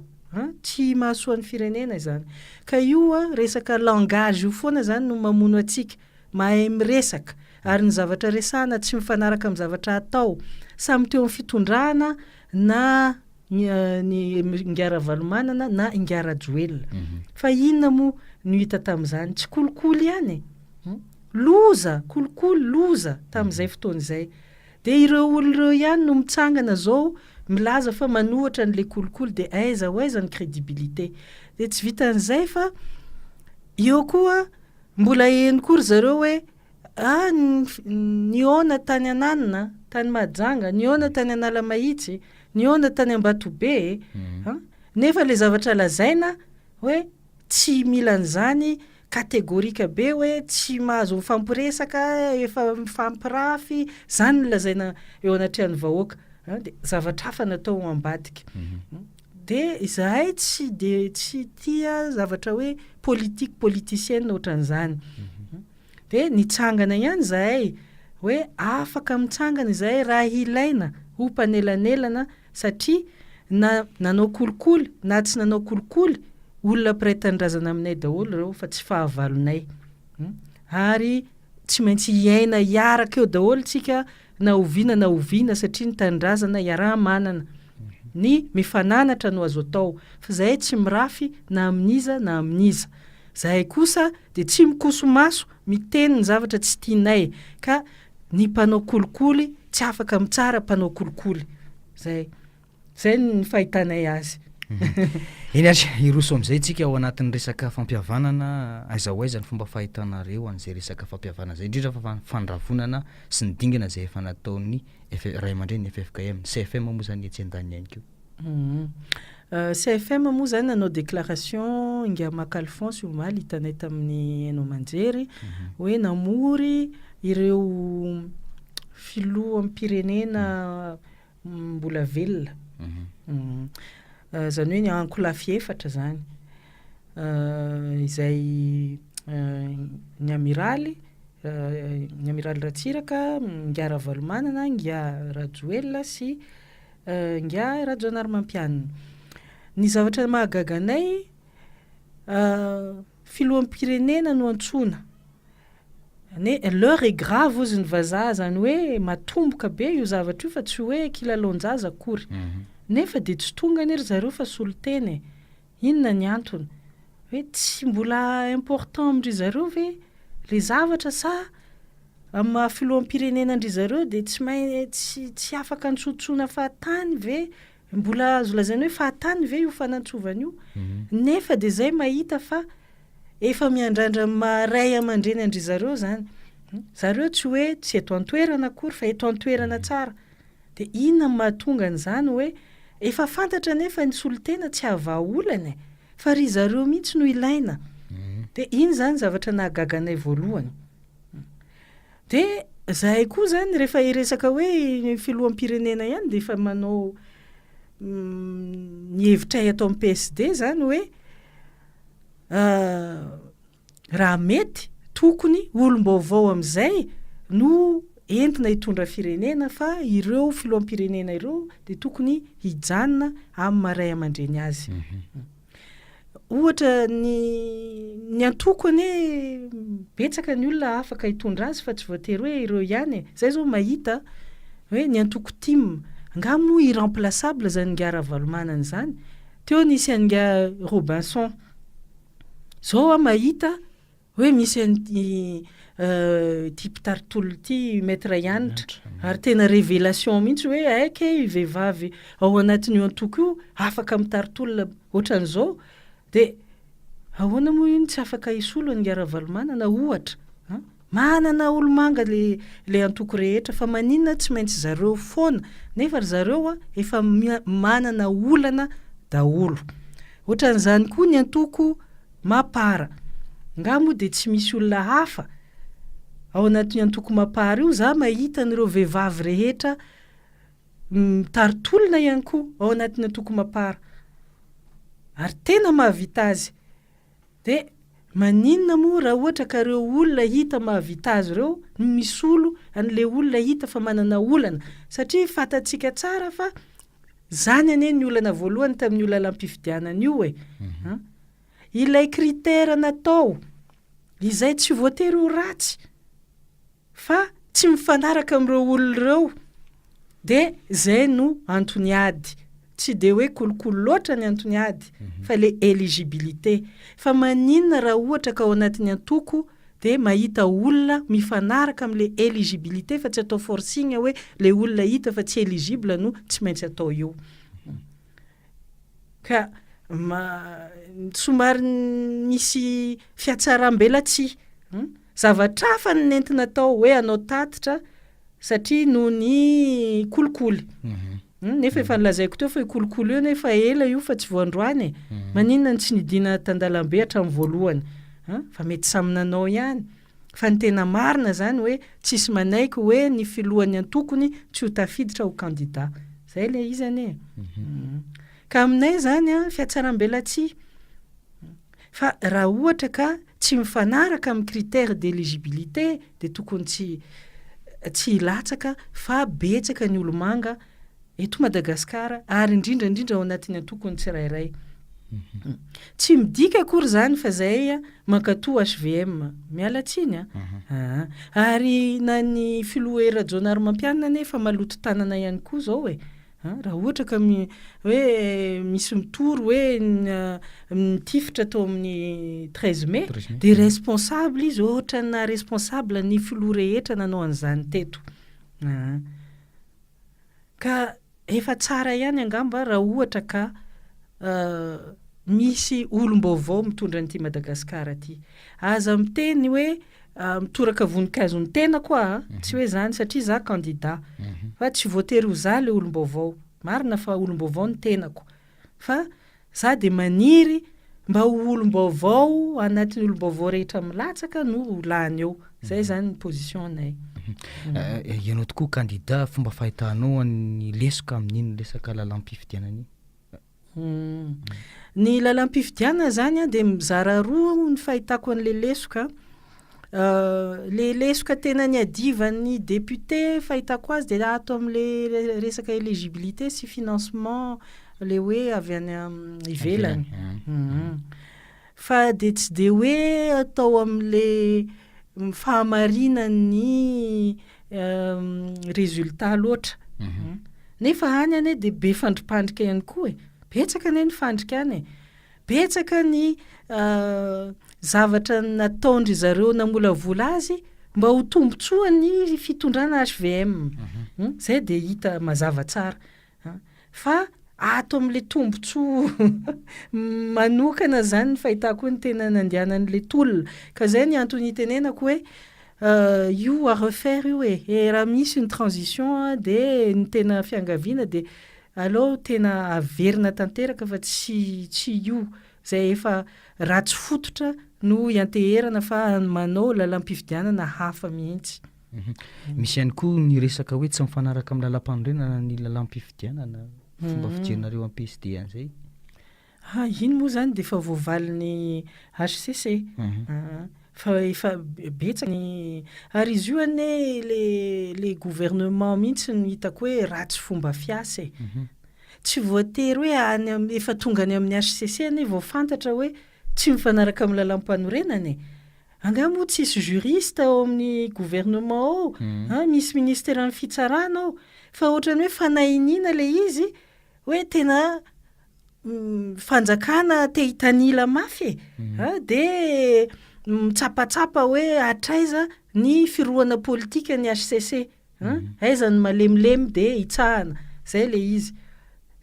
Tsy mahasoa ny firenena izany. Ka io resaka langage io foana izany no mamono antsika. Mahay miresaka ary ny zavatra resahana tsy mifanaraka amin'ny zavatra atao. Samy teo amin'ny fitondrana na ny Ingahy Ravalomanana na Ingahy Rajoelina. Fa inona moa no hita tamin'izany? Tsy kolikoly ihany e! Loza! Kolikoly, loza tamin'izay fotoana izay. Dia ireo olona ireo ihany no mitsangana izao milaza fa manohitra an'ilay kolikoly dia aiza ho aiza ny crédibilité? Dia tsy vitan'izay fa eo koa mbola heno koa ry zareo hoe ah nihaona tany Ananina, tany Mahajanga, nihaona tany Analamahitsy, nihaona tany Ambatobe e! Nefa ilay zavatra lazaina hoe tsy mila an'izany catégorique be hoe tsy mahazo mifampiresaka, efa mifampirafy, izany no lazaina eo anatrehan'ny vahoaka, dia zavatra hafa natao ao ambadika. Dia izahay tsy dia tsy tia zavatra hoe politique politicienne ohatran'izany. Dia nitsangana ihany izahay hoe afaka mitsangana izahay raha ilaina ho mpanelanelana satria na nanao kolikoly na tsy nanao kolikoly, olona mpiray tanindrazana aminay daholo ireo fa tsy fahavalonay. Ary tsy maintsy hiaina hiaraka eo daholo tsika na oviana na oviana satria ny tanindrazana iaraha-manana. Ny mifananatra no azo atao fa zahay tsy mirafy na amin'iza na amin'iza. Zahay kosa dia tsy mikoso-maso miteny ny zavatra tsy tianay ka ny mpanao kolikoly tsy afaka mitsara mpanao kolikoly. Zay. Zay ny fahitanay azy. Eny ary, hiroso amin'izay tsika ao anatin'ny resaka fampihavanana. Aiza ho aiza ny fomba fahitanareo an'izay resaka fampihavanana zay, indrindra fa fandravonana sy ny dingana izay efa nataon'ny ray aman-dreny FFKM, CFM moa zany etsy andaniny ihany koa? CFM moa zany nanao déclaration ingahy Maka Alphonse omaly, hitanay tamin'ny haino aman-jery, hoe namory ireo filoham-pirenena mbola velona, zany hoe ny ankolafy efatra zany, izay ny amiraly Ratsiraka, ingahy Ravalomanana, ingahy Rajoelina sy ingahy Rajaonarimampianina. Ny zavatra mahagaga anay, filoham-pirenena no antsoina ne l'heure est grave ozy ny vazaha, zany hoe matomboka be io zavatra io fa tsy hoe kilalaon-jaza akory, nefa de tsy tonga anie ry zareo fa solontena e. Inona ny antony? Hoe tsy mbola important amin-dry zareo ve le zavatra, sa amin'ny maha filoham-pirenena an-dry zareo de tsy mai tsy afaka antsontsona fahatany ve? Mbola azo lazaina hoe fahatany ve io fanantsovana io? Nefa de zay mahita fa efa miandrandra ny maha ray aman-dreny an-dry zareo zany zareo, tsy hoe tsy eto an-toerana akory fa eto an-toerana tsara. De inona no mahatonga an'izany hoe efa fantatra nefa ny solontena tsy hahavaha olana e, fa ry zareo mihitsy no ilaina? De iny zany zavatra nahagaga anay voalohany. De zahay koa zany rehefa hiresaka hoe filoham-pirenena ihany, de efa manao ny hevitray atao amin'ny PSD zany hoe raha mety tokony olom-baovao amin'izay no entina hitondra firenena, fa ireo filoham-pirenena ireo de tokony hijanona amin'ny maha ray aman-dreny azy. Ohatra ny antoko anie betsaka ny olona afaka hitondra azy fa tsy voatery hoe ireo ihany e. Zay zao mahita hoe ny antoko TIM nga moa irremplaçable zany ingahy Ravalomanana zany? Teo nisy an'ingahy Robinson, zao aho mahita hoe misy an'ity ty mpitari-tolona ity, maître Hanitra, ary tena révélation mihitsy hoe aike vehivavy ao anatin'io antoko io afaka mitari-tolona ohatran'izao. De ahoana moa io no tsy afaka hisolo an'ingahy Ravalomanana ohatra? Manana olomanga le antoko rehetra, fa maninona tsy maintsy zareo foana, nefa ry zareo a efa manana olana daholo? Ohatran'izany koa ny antoko Mapar, nga moa de tsy misy olona hafa ao anatin'ny antoko Mapar io? Za mahita an'ireo vehivavy rehetra mitari-tolona ihany koa ao anatin'ny antoko Mapar ary tena mahavita azy. De maninona moa raha ohatra ka ireo olona hita mahavita azy ireo no misolo an'le olona hita fa manana olana? Satria fantatsika tsara fa zany anie ny olana voalohany tamin'io lalam-pifidianana io e. Ilay critère natao izay tsy voatery ho ratsy fa tsy mifanaraka amin'ireo olona ireo, de zay no antony ady. Tsy de hoe kolikoly loatra ny antony ady fa le éligibilité. Fa maninona raha ohatra ka ao anatin'ny antoko de mahita olona mifanaraka amin'le éligibilité, fa tsy atao forcing hoe le olona hita fa tsy éligible no tsy maintsy atao io? Ka ma somary misy fiatsaram-belatsihy zavatra hafa ny nentina atao hoe hanao tatitra satria noho ny kolikoly, nefa efa nolazaiko teo fa io kolikoly io nefa ela io fa tsy voandroany e. Maninona ny tsy nidina tan-dalambe hatramin'ny voalohany? Fa mety samy nanao ihany, fa ny tena marina zany hoe tsisy manaiky hoe ny filohan'ny antokony tsy ho tafiditra ho candidat. Zay le izy anie. Ka aminay zany a fiatsaram-belatsihy, fa raha ohatra ka tsy mifanaraka amin'ny critère d'éligibilité de tokony tsy hilatsaka, fa betsaka ny olomanga eto Madagasikara ary indrindra indrindra ao anatin'ny antokony tsirairay. Tsy midika akory zany fa zay mankato HVM, miala tsiny a. Ary na ny filoha Hery Rajaonarimampianina nefa maloto tanana ihany koa zao e. Raha ohatra ka hoe misy mitory hoe nitifitra tao amin'ny 13 mai, de responsable izy ohatra na responsable ny filoha rehetra nanao an'izany teto. Ka Efa tsara ihany angamba raha ohatra ka misy olom-baovao mitondra an'ity Madagasikara ity. Aza miteny hoe mitoraka voninkazo ny tenako aho, tsy hoe izany satria izaho candidat, fa tsy voatery ho izaho ilay olom-baovao. Marina fa olom-baovao ny tenako, fa izaho dia maniry mba ho olom-baovao anatin'ny olom-baovao rehetra milatsaka no ho lany eo. Izay izany ny position-nay. Ianao tokoa candidat, fomba fahitanao ny lesoka amin'iny resaka lalam-pifidianana iny? Ny lalam-pifidianana izany dia mizara roa ny fahitako an'ilay lesoka. Ilay lesoka tena niadivan'ny député fahitako azy dia ato amin'ilay resaka éligibilité sy financement ilay hoe avy any ivelany. Fa dia tsy dia hoe atao amin'ilay fahamarinan'ny résultat loatra. Nefa any anie dia be fandripandrika ihany koa e. Betsaka anie ny fandrika any e. Betsaka ny zavatra nataon-dry zareo namolavola azy mba ho tombontsoan'ny fitondrana HVM. Izay dia hita mazava tsara. Fa ato amin'ilay tombontsoa manokana izany ny fahitako hoe ny tena nandehanan'ilay tolona. Ka izay ny antony itenenako hoe io à refaire io e. E raha misy ny transition dia ny tena fiangaviana dia aleo tena averina tanteraka fa tsy tsy io izay efa ratsy fototra no ianteherana fa manao lalam-pifidianana hafa mihitsy. Misy ihany koa ny resaka hoe tsy mifanaraka amin'ny lalàmpanorenana ny lalàm-pifidianana, fomba fijerinareo amin'ny PSD an'izay? Ha, iny moa izany dia efa voavalin'ny HCC. Fa efa betsaka ny, ary izy io anie le le gouvernement mihitsy no hitako hoe ratsy fomba fiasa e. Tsy voatery hoe any am- efa tonga any amin'ny HCC anie vao fantatra hoe tsy mifanaraka amin'ny lalàmpanorenana e. Angaha moa tsisy juriste ao amin'ny gouvernement ao an, misy ministeran'ny fitsarana ao, fa ohatran'ny hoe fanahiniana ilay izy hoe tena fanjakana te hitanila mafy e, an, dia mitsapatsapa hoe hatraiza ny firohana politika ny HCC an, aiza ny malemilemy dia hitsahana, izay ilay izy,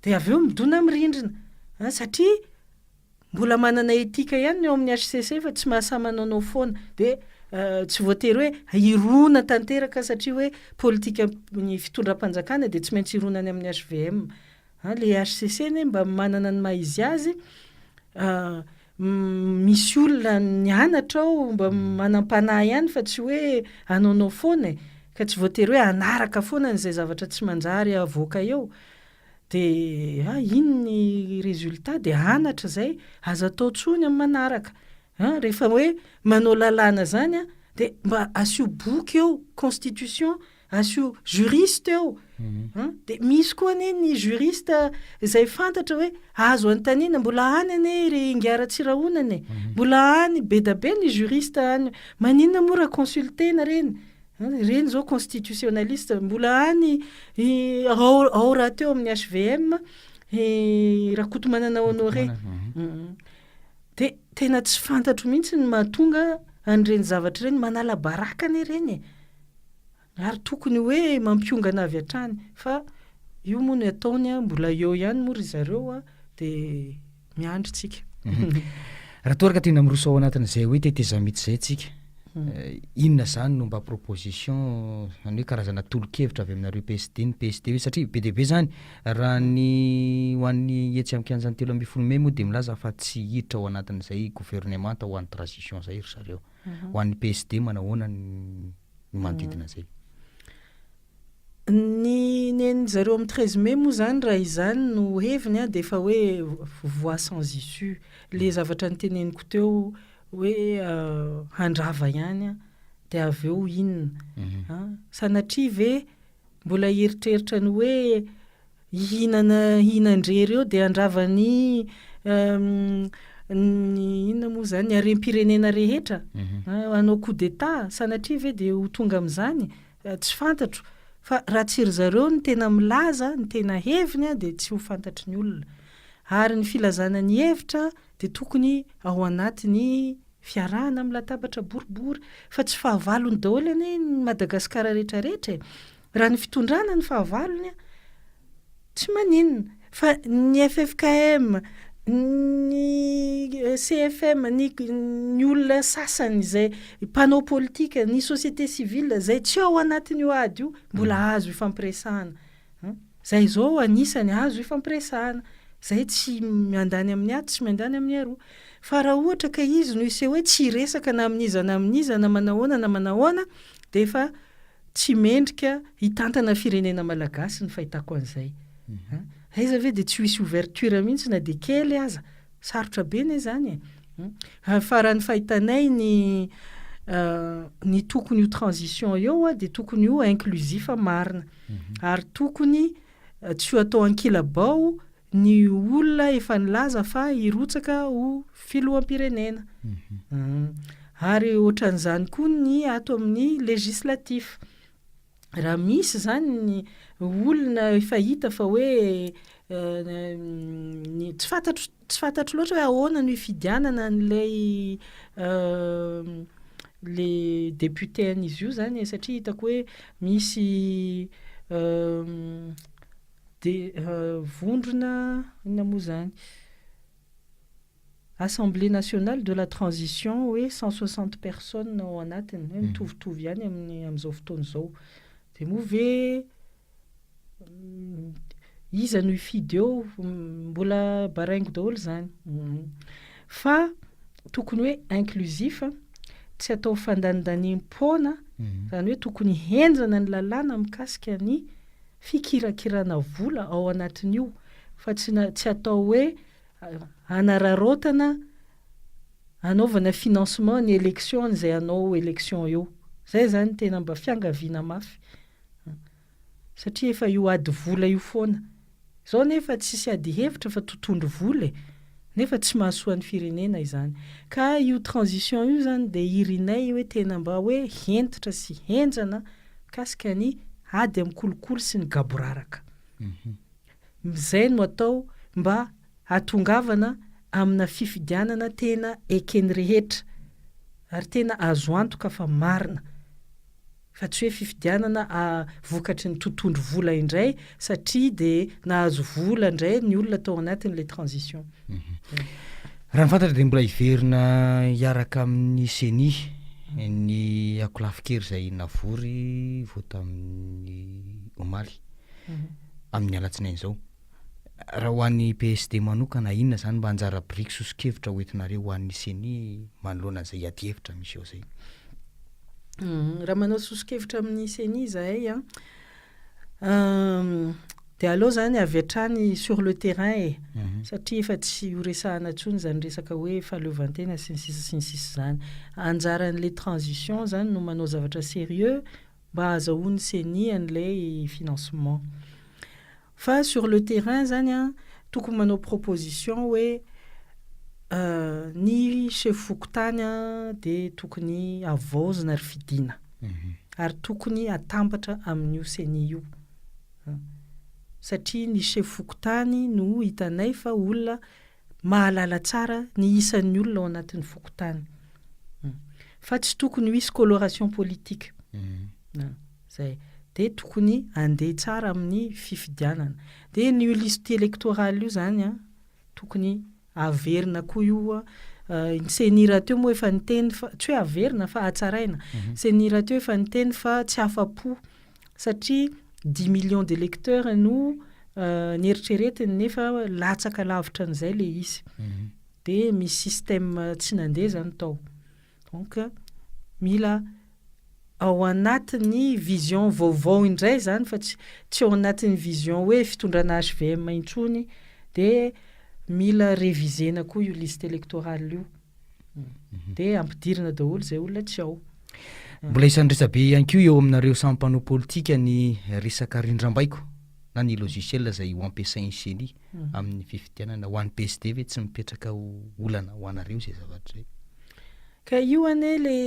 dia avy eo midona amin'ny rindrina an, satria Mbola manana etika ihany ny ao amin'ny HCC fa tsy mahasahy manaonao foana. Dia tsy voatery hoe hirona tanteraka satria hoe politika ny fitondram-panjakana dia tsy maintsy hirona any amin'ny HVM. An, ilay HCC anie mba manana ny maha izy azy, misy olona nianatra ao mba manam-panahy ihany fa tsy hoe hanaonao foana e. Ka tsy voatery hoe hanaraka foana an'izay zavatra tsy manjary avoaka eo. De ah iny ny résultat de anatra zay, aza atao tsony amin'ny manaraka an, rehefa hoe manao lalàna zany an de mba asio boky eo constitution, asio juriste eo an, de misy koa anie ny juriste izay fantatra hoe azo anontaniana, mbola any anie ry ingahy Ratsirahonana e, mbola any be da be ny juriste any, maninona moa raha consulter-na reny Ireny izao constitutionnaliste mbola any ao ao rahateo amin'ny HVM i Rakotomanana Honoré. Dia tena tsy fantatro mihitsy ny mahatonga an'ireny zavatra ireny, manala baraka anie ireny e. Ary tokony hoe mampiongana avy hatrany fa io moa ny ataony, mbola eo ihany moa ry zareo dia miandry tsika. Raha toa ary ka tena miroso ao anatin'izay hoe tetezamita izay tsika, inona izany no mba proposition, izany hoe karazana tolo-kevitra avy aminareo PSD, ny PSD hoe satria be dia be izany raha ny ho an'ny etsy amin'ny kianjan'ny 13 mey moa dia milaza fa tsy hiditra ao anatin'izay governemanta ho an'ny transition izay ry zareo. Ho an'ny PSD manahoana ny manodidina an'izay? Ny nen'ny zareo amin'ny 13 mai moa izany raha izany no heviny dia efa hoe voie sans issue. Ilay zavatra noteneniko teo hoe handrava ihany dia avy eo inona? Sanatria ve mbola hieritreritra ny hoe hihinana hihinan-drery eo dia handrava ny ny inona moa izany ny harem-pirenena rehetra? Hanao coup d'Etat? Sanatria ve dia ho tonga amin'izany? Tsy fantatro, fa raha tsy ry zareo no tena milaza ny tena heviny dia tsy ho fantatry ny olona. Ary ny filazana ny hevitra dia tokony ao anatin'ny fiarahana amin'ny latabatra boribory, fa tsy fahavalony daholo anie ny Madagasikara rehetra rehetra e! Raha ny fitondrana no fahavalony. Tsy maninona fa ny ffkm, ny CFM, ny ny olona sasany izay mpanao politika, ny société civile izay tsy ao anatin'io ady io mbola azo ifampiresahana. Zay izao anisany azo ifampiresahana. Zay tsy miandany amin'ny atsy, tsy miandany amin'ny aroa. Fa raha ohatra ka izy no hiseho hoe tsy hiresaka na amin'iza na amin'iza na manahoana na manahoana dia efa tsy mendrika hitantana firenena malagasy ny fahitako an'izay. Aiza ve dia tsy ho hisy ouverture mihitsy na dia kely aza. Sarotra be anie izany e. Fa raha ny fahitanay ny ny tokony ho transition eo dia tokony ho inclusif marina. Ary tokony tsy ho atao ankilabao ny olona efa nilaza fa hirotsaka ho filoham-pirenena. Ary ohatran'izany koa ny ato amin'ny législatif. Raha misy izany ny olona efa hita fa hoe ny tsy fantatro tsy fantatro loatra hoe ahoana no hifidianana an'ilay le député an'izy io zany e, satria hitako hoe misy de vondrona inona moa zany Assemblée nationale de la transition hoe 160 personnes ao anatiny, hoe mitovitovy ihany amin'ny amin'izao fotoana izao. De moa ve iza no hifidy eo? Mbola baraingo daholo izany. Fa tokony hoe inclusif, tsy atao fandanindaniam-poana, izany hoe tokony henjana ny lalàna mikasika ny fikirakirana vola ao anatin'io fa tsy na tsy atao hoe hanararaotana hanaovana financement ny élection an'izay hanao élection eo. Zay zany tena mba fiangaviana mafy satria efa io ady vola io foana. Zao nefa tsisy ady hevitra fa totondro vola e, nefa tsy mahasoa ny firenena izany. Ka io transition io zany de irinay hoe tena mba hoe hentitra sy henjana mikasika ny ady amin'ny kolikoly sy ny gaboraraka. Izay no atao mba hahatongavana amina fifidianana tena eken'ny rehetra ary tena azo antoka fa marina fa tsy hoe fifidianana vokatry ny totondro vola indray satria dia nahazo vola indray ny olona tao anatin'ilay transition. Raha ny fantatra dia mbola hiverina hiaraka amin'ny Ceni ny ankolafin-kery izay navory vao tamin'ny omaly. amin'ny alatsinainy izao. Raha ho an'ny PSD manokana, inona izany mba anjara biriky soso-kevitra hoentinareo ho an'ny Ceni manoloana an'izay adihevitra misy eo izay? Raha manao soso-kevitra amin'ny Ceni izahay an, dia aleo izany avy hatrany sur le terrain e, satria efa tsy ho resahana intsony izany resaka hoe fahaleovantena sy ny sisa sy ny sisa izany. Anjaran'ilay transition izany no manao zavatra sérieux mba ahazahoan'ny ceni an'ilay financement. Fa sur le terrain zany an, tokony manao proposition hoe ny chef fokontany an dia tokony havaozina ary fidiana. Ary tokony hatambatra amin'io ceni io. Satria ny chef fokontany no hitanay fa olona mahalala tsara ny isan'ny olona ao anatin'ny fokontany. Fa tsy tokony ho hisy coloration politique. Zay. Dia tokony handeha tsara amin'ny fifidianana. Dia ny io liste électorale io zany an, tokony averina koa io. Ny CENI rahateo moa efa niteny fa, tsy hoe averina fa hatsaraina. CENI rahateo efa niteny fa tsy afa-po satria 10 millions d'électeurs no nieritreretiny nefa latsaka lavitra an'izay le izy. Dia misy système tsy nandeha zany tao. Donc mila ao anatin'ny vision vaovao indray zany fa tsy tsy ao anatin'ny vision hoe fitondrana HVM intsony dia mila révisena koa io liste électorale io. Dia ampidirina daholo izay olona tsy ao. Mbola isan'ny resabe ihany koa eo aminareo samy mpanao politika ny resaka rindrambaiko na ny logiciel izay ho ampiasain'ny Ceni amin'ny fifidianana. Ho an'ny PSD ve tsy mipetraka ho olana ho anareo izay zavatra izay? Ka io anie le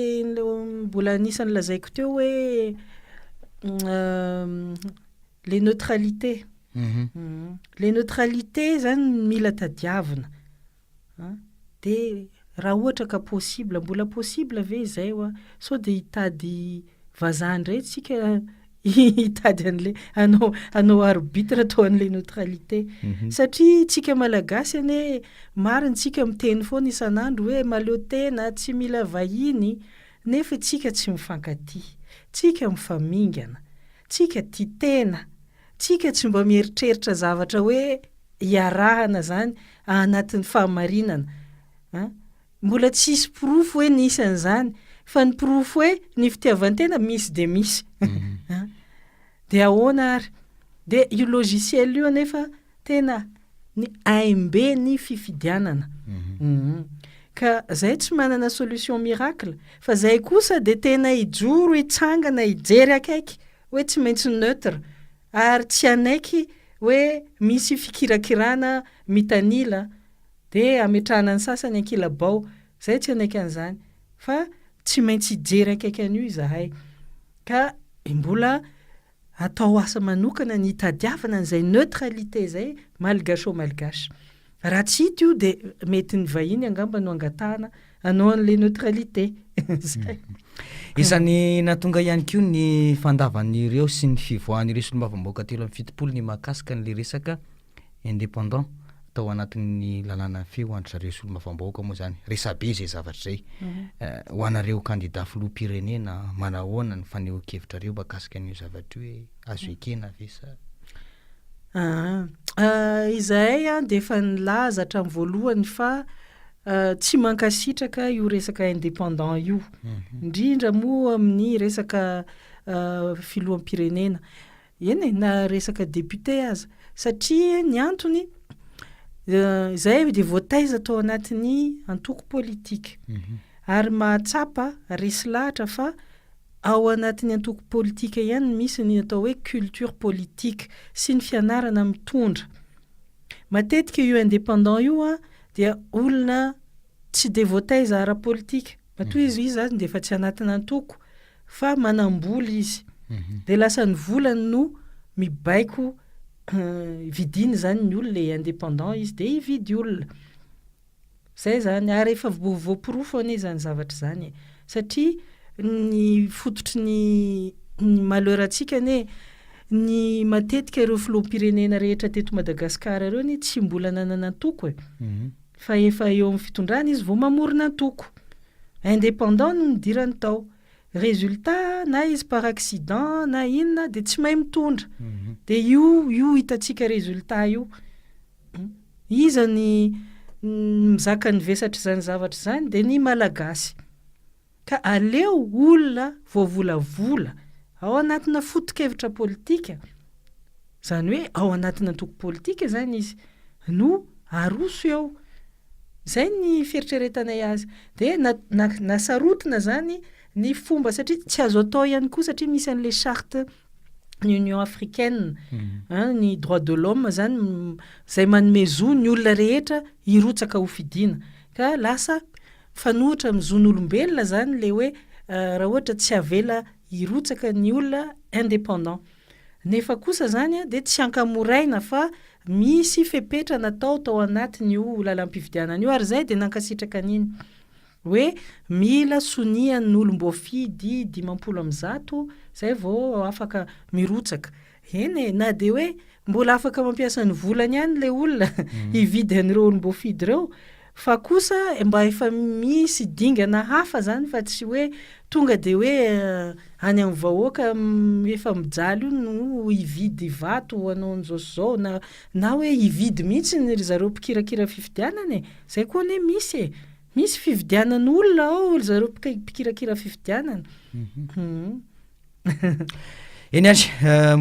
mbola anisan'ny lazaiko teo hoe le neutralité. Le neutralité zany mila tadiavina. Dia raha ohatra ka possible, mbola possible ve izay hoa? Sao dia hitady vazaha indray tsika Hitady an'le hanao hanao arbitre tao an'le neutralité. Satria tsika Malagasy anie, marina tsika miteny foana isan'andro hoe mahaleo tena, tsy mila vahiny, nefa tsika tsy mifankatia, tsika mifamingana, tsika tia tena, tsika tsy mba mieritreritra zavatra hoe iarahana zany anatin'ny fahamarinana an! Mbola tsisy porofo hoe nisy an'izany fa ny porofo hoe ny fitiavan-tena misy dia misy an! Dia ahoana ary? Dia io logiciel io anefa tena ny aim-be ny fifidianana. Ka zay tsy manana solution miracle fa zay kosa dia tena hijoro hitsangana hijery akaiky hoe tsy maintsy neutre ary tsy hanaiky hoe misy fikirakirana mitanila Dia ametrahana ny sasany ankilabao. Izay tsy hanaiky an'izany. Fa tsy maintsy hijery akaiky an'io izahay. Ka mbola atao asa manokana ny hitadiavana an'izay neutralité izay malgacho-malgache. Raha tsy hita io dia mety ny vahiny angamba no angatahana hanao an'ilay neutralité. Izay. Isan'ny nahatonga ihany koa ny fandavan'ireo sy ny fivoahan'ireo solombavambahoaka 73 ny mahakasika an'ilay resaka indépendant tao anatin'ny lalàna mifehy ho an-dry zareo solombavambahoaka moa zany, resabe izay zavatra izay. Ho anareo kandida filoham-pirenena, manahoana ny fanehoan-kevitrareo mahakasika an'io zavatra io hoe azo ekena ve sa? Aa, izahay dia efa nilaza hatramin'ny voalohany fa tsy mankasitraka io resaka indépendant io, indrindra moa amin'ny resaka filoham-pirenena. Eny e, na resaka député aza. Satria ny antony, izahay dia voataiza tao anatin'ny antoko politika. Ary mahatsapa, resy lahatra fa ao anatin'ny antoko politika ihany no misy ny atao hoe culture politique sy ny fianarana mitondra. Matetika io indépendant io dia olona tsy dia voataiza ara-politika. Matoa izy izany dia efa tsy anatina antoko fa manam-bola izy. Dia lasa ny volany no mibaiko vidiny izany ny olona e, indépendant izy dia hividy olona. Izay izany, ary efa voaporofo anie izany zavatra izany e. Satria ny fototry ny ny malheur antsika anie, ny matetika ireo filoham-pirenena rehetra teto Madagasikara ireo anie tsy mbola nanana antoko e. Fa efa eo amin'ny fitondrana izy vao mamorona antoko. Indépendant no nidirany tao. Résultat, na izy par accident na inona dia tsy mahay mitondra. Dia io io hitantsika résultat io. Iza ny mizaka ny vesatr'izany zavatra izany dia ny Malagasy. Ka aleo olona voavolavola ao anatina foto-kevitra politika, izany hoe ao anatina antoko politika izany izy, no aroso eo. Izay ny fieritreretanay azy. Dia na na nasarotina izany ny fomba satria tsy azo atao ihany koa satria misy an'ilay charte ny Union africaine, an, ny droit de l'homme izany izay manome zo ny olona rehetra hirotsaka ho fidiana. Ka lasa mifanohitra amin'ny zon'olombelona izany ilay hoe raha ohatra tsy avela hirotsaka ny olona indépendant. Nefa kosa izany dia tsy ankamoraina fa misy fepetra natao tao anatin'io lalam-pifidianana io ary izay dia nankasitraka an'iny hoe mila sonian'olom-boafidy 150 izay vao afaka mirotsaka. Eny e, na dia hoe mbola afaka mampiasa ny volany ihany ilay olona hividy an'ireo olom-boafidy ireo fa kosa mba efa misy dingana hafa zany fa tsy hoe tonga de hoe any amin'ny vahoaka efa mijaly io no hividy vato hanao an'izao sy izao na na hoe hividy mihitsy ry zareo mpikirakira fifidianana e! Zay koa anie misy e! Misy fividianan'olona ao ry zareo mpikirakira fifidianana. Eny ary,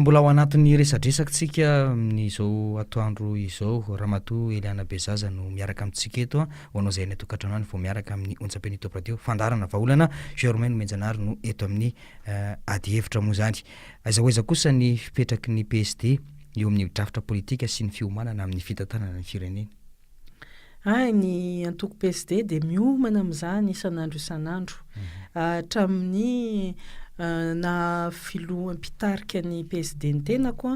mbola ao anatin'ny resadresaka tsika amin'izao atoandro izao. Ramatoa Eliana Bezaza no miaraka amintsika eto. Ho anao izay any an-tokantrano any vao miaraka amin'ny onjam-peon'ny Top Radio. Fandaharana vahaolana, Germain Nomenjanahary no eto amin'ny adihevitra moa izany. Aiza ho aiza kosa ny fipetraky ny PSD eo amin'ny drafitra politika sy ny fiomanana amin'ny fitantanana ny firenena? Hay, ny antoko PSD dia miomana amin'izany isan'andro isan'andro. Hatramin'ny naha filoha mpitarika ny PSD ny tenako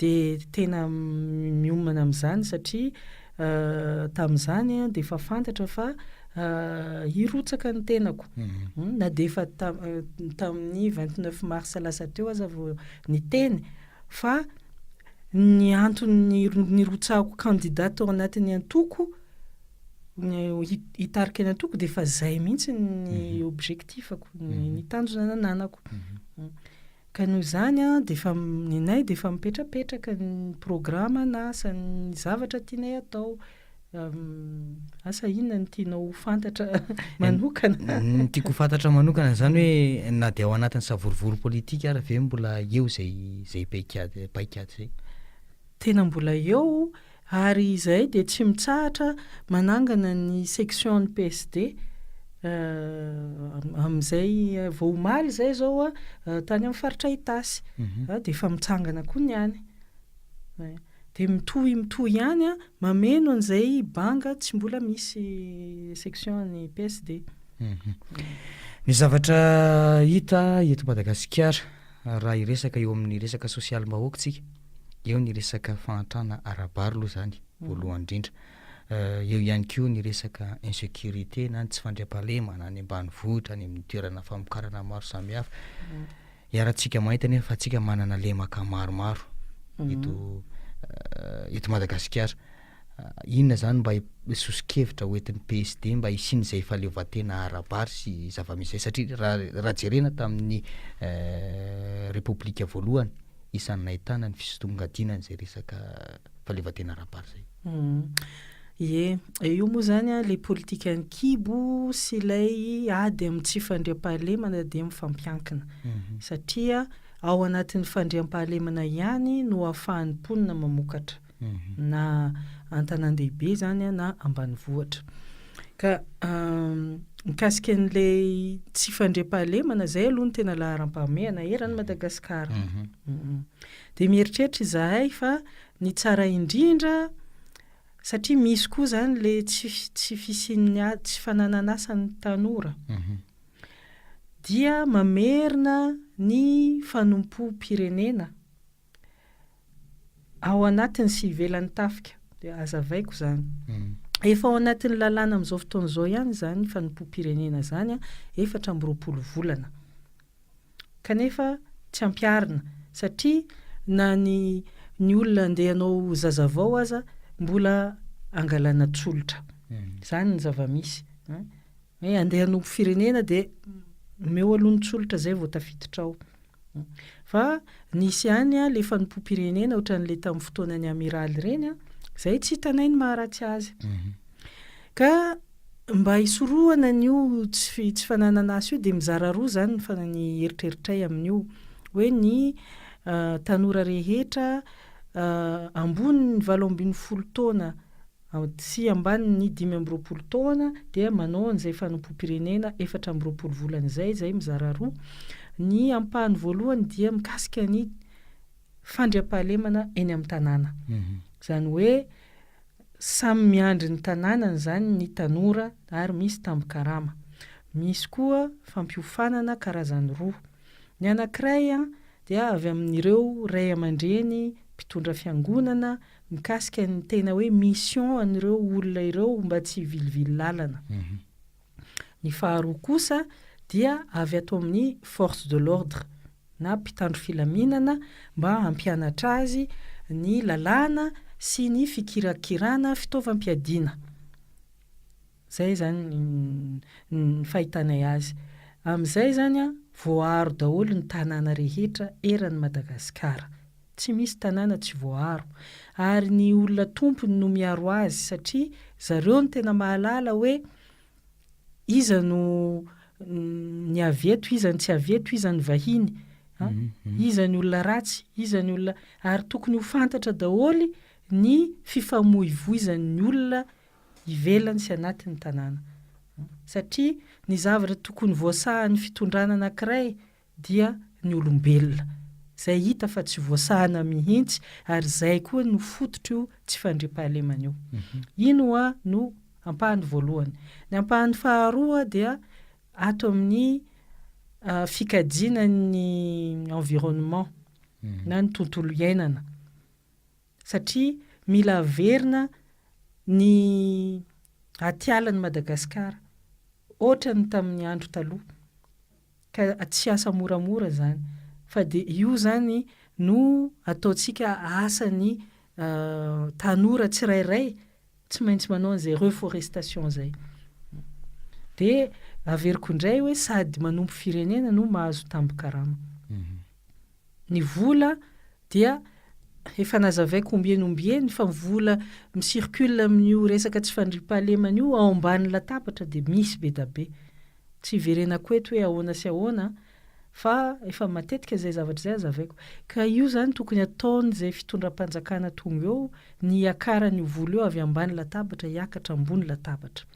dia tena miomana amin'izany satria. Tamin'izany dia efa fantatra fa hirotsaka ny tenako. Na dia efa tamin'ny 29 mars lasa teo aza vao niteny fa ny antony nirotsahako candidat tao anatin'ny antoko, hitarika ny antoko dia efa izay mihitsy ny objectif-ko, ny tanjona nananako. Ka noho izany dia efa nenay dia efa mipetrapetraka ny programa na asa ny zavatra tianay atao. Asa inona no tianao ho fantatra manokana? Ny tiako ho fantatra manokana izany hoe na dia ao anatin'ny savorovoro politika ary ve mbola eo izay izay paikady paikady izay? Tena mbola eo ary izahay dia tsy mitsahatra manangana ny section ny PSD amin'izay vao omaly izay izao tany amin'ny faritra Itasy dia efa mitsangana koa ny any. Dia mitohy mitohy ihany mameno an'izay banga tsy mbola misy section an'ny PSD. Ny zavatra hita eto Madagasikara raha hiresaka eo amin'ny resaka sosialim-bahoaka isika, eo ny resaka fahantrana ara-bary aloha izany voalohany indrindra, eo ihany koa ny resaka insécurité na ny tsy fandriampahalemana any ambanivohitra, any amin'ny toerana famokarana maro samihafa. Iarahantsika mahita anefa fa tsika manana lemaka maromaro eto eto Madagasikara. Inona zany mba soso-kevitra hoentin'ny PSD mba hisian'izay fahaleovantena ara-bary sy zava-misy izay satria raha raha jerena tamin'ny Repoblika voalohany isan'ny nahitana ny fisongadinan'izay resaka fahaleovantena ara-bary izay. Ie, io moa izany an, ilay politikan'ny kibo sy ilay ady amin'ny tsy fandriampahalemana dia mifampiankina. Satria ao anatin'ny fandriampahalemana ihany no ahafahan'ny mponina mamokatra, na an-tanàn-dehibe izany na ambanivohitra. Ka mikasika an'ilay tsy fandriampahalemana, izay aloha no tena laharam-pahamehana eran'i Madagasikara. Dia mieritreritra izahay fa Ny tsara indrindra, satria misy koa izany ilay tsy tsy fisian'ny a- tsy fananan'asa ny tanora, dia mamerina ny fanompoam-pirenena ao anatin'ny sy ivelan'ny tafika. Dia hazavaiko izany. Efa ao anatin'ny lalàna amin'izao fotoana izao ihany izany fanompoam-pirenena izany, 24 volana. kanefa tsy ampiharina satria na ny ny olona andeha hanao zazavao aza mbola angalana tsolotra. Izany ny zava-misy. Hoe andeha hanompo firenena dia omeo aloha ny tsolotra izay vao tafiditra ao. Fa nisy ihany ilay fanompoam-pirenena ohatran'ilay tamin'ny fotoanan'ny amiraly ireny, izay tsy hitanay ny maharatsy azy. Ka Mba hisorohana an'io tsy tsy fananana asa io dia mizara roa izany ny fa- ny eritreritray amin'io. Hoe ny tanora rehetra ambonin'ny 18 taona sy ambanin'ny 25 taona dia manao an'izay fanompoam-pirenena 24 volana izay, izay mizara roa. Ny ampahany voalohany dia mikasika ny fandriampahalemana eny amin'ny tanàna. Izany hoe Samy miandry ny tanànany izany ny tanora ary misy tambin-karama. Misy koa fampiofanana karazany roa. Ny anankiray dia avy amin'ireo ray aman-dreny mpitondra fiangonana mikasika ny tena hoe mission an'ireo olona ireo mba tsy hivilivily lalana. Ny faharoa kosa dia avy ato amin'ny force de l'ordre. na mpitandro filaminana mba hampianatra azy ny lalàna sy ny fikirakirana fitaovam-piadiana. Izay izany ny fahitanay azy. Amin'izay izany voaaro daholo ny tanàna rehetra eran'i Madagasikara. Tsy misy tanàna tsy voaaro. Ary ny olona tompony no miaro azy satria zareo no tena mahalala hoe Iza no ny avy eto, iza ny tsy avy eto, iza ny vahiny, a? Iza ny olona ratsy, iza ny olona, ary tokony ho fantatra daholo ny fifamoivoizan'ny olona ivelany sy anatin'ny tanàna. Satria ny zavatra tokony voasahan'ny fitondrana anankiray dia ny olombelona, izay hita fa tsy voasahana mihitsy ary izay koa no fototr'io tsy fandriampahalemana io. Iny hoa no ampahany voalohany. Ny ampahany faharoa dia ato amin'ny fikajiana ny environnement na ny tontolo iainana satria mila averina. ny atialan'i Madagasikara ohatran'ny tamin'ny andro taloha ka tsy asa moramora izany fa dia io izany no ataontsika asan'ny tanora tsirairay tsy maintsy manao an'izay reforestation izay. Dia averiko indray hoe sady manompo firenena no mahazo tambin-karama. Ny vola dia efa nazavaiko ombieny ombieny fa ny vola mi-circule amin'io resaka tsy fandriampahalemana io ao ambany latabatra dia misy be da be. Tsy hiverenako eto hoe ahoana sy ahoana fa efa matetika izay zavatra izay hazavaiko. Ka io izany tokony ataon'izay fitondram-panjakana tonga eo ny hiakaran'io vola io avy ambany latabatra hiakatra ambony latabatra.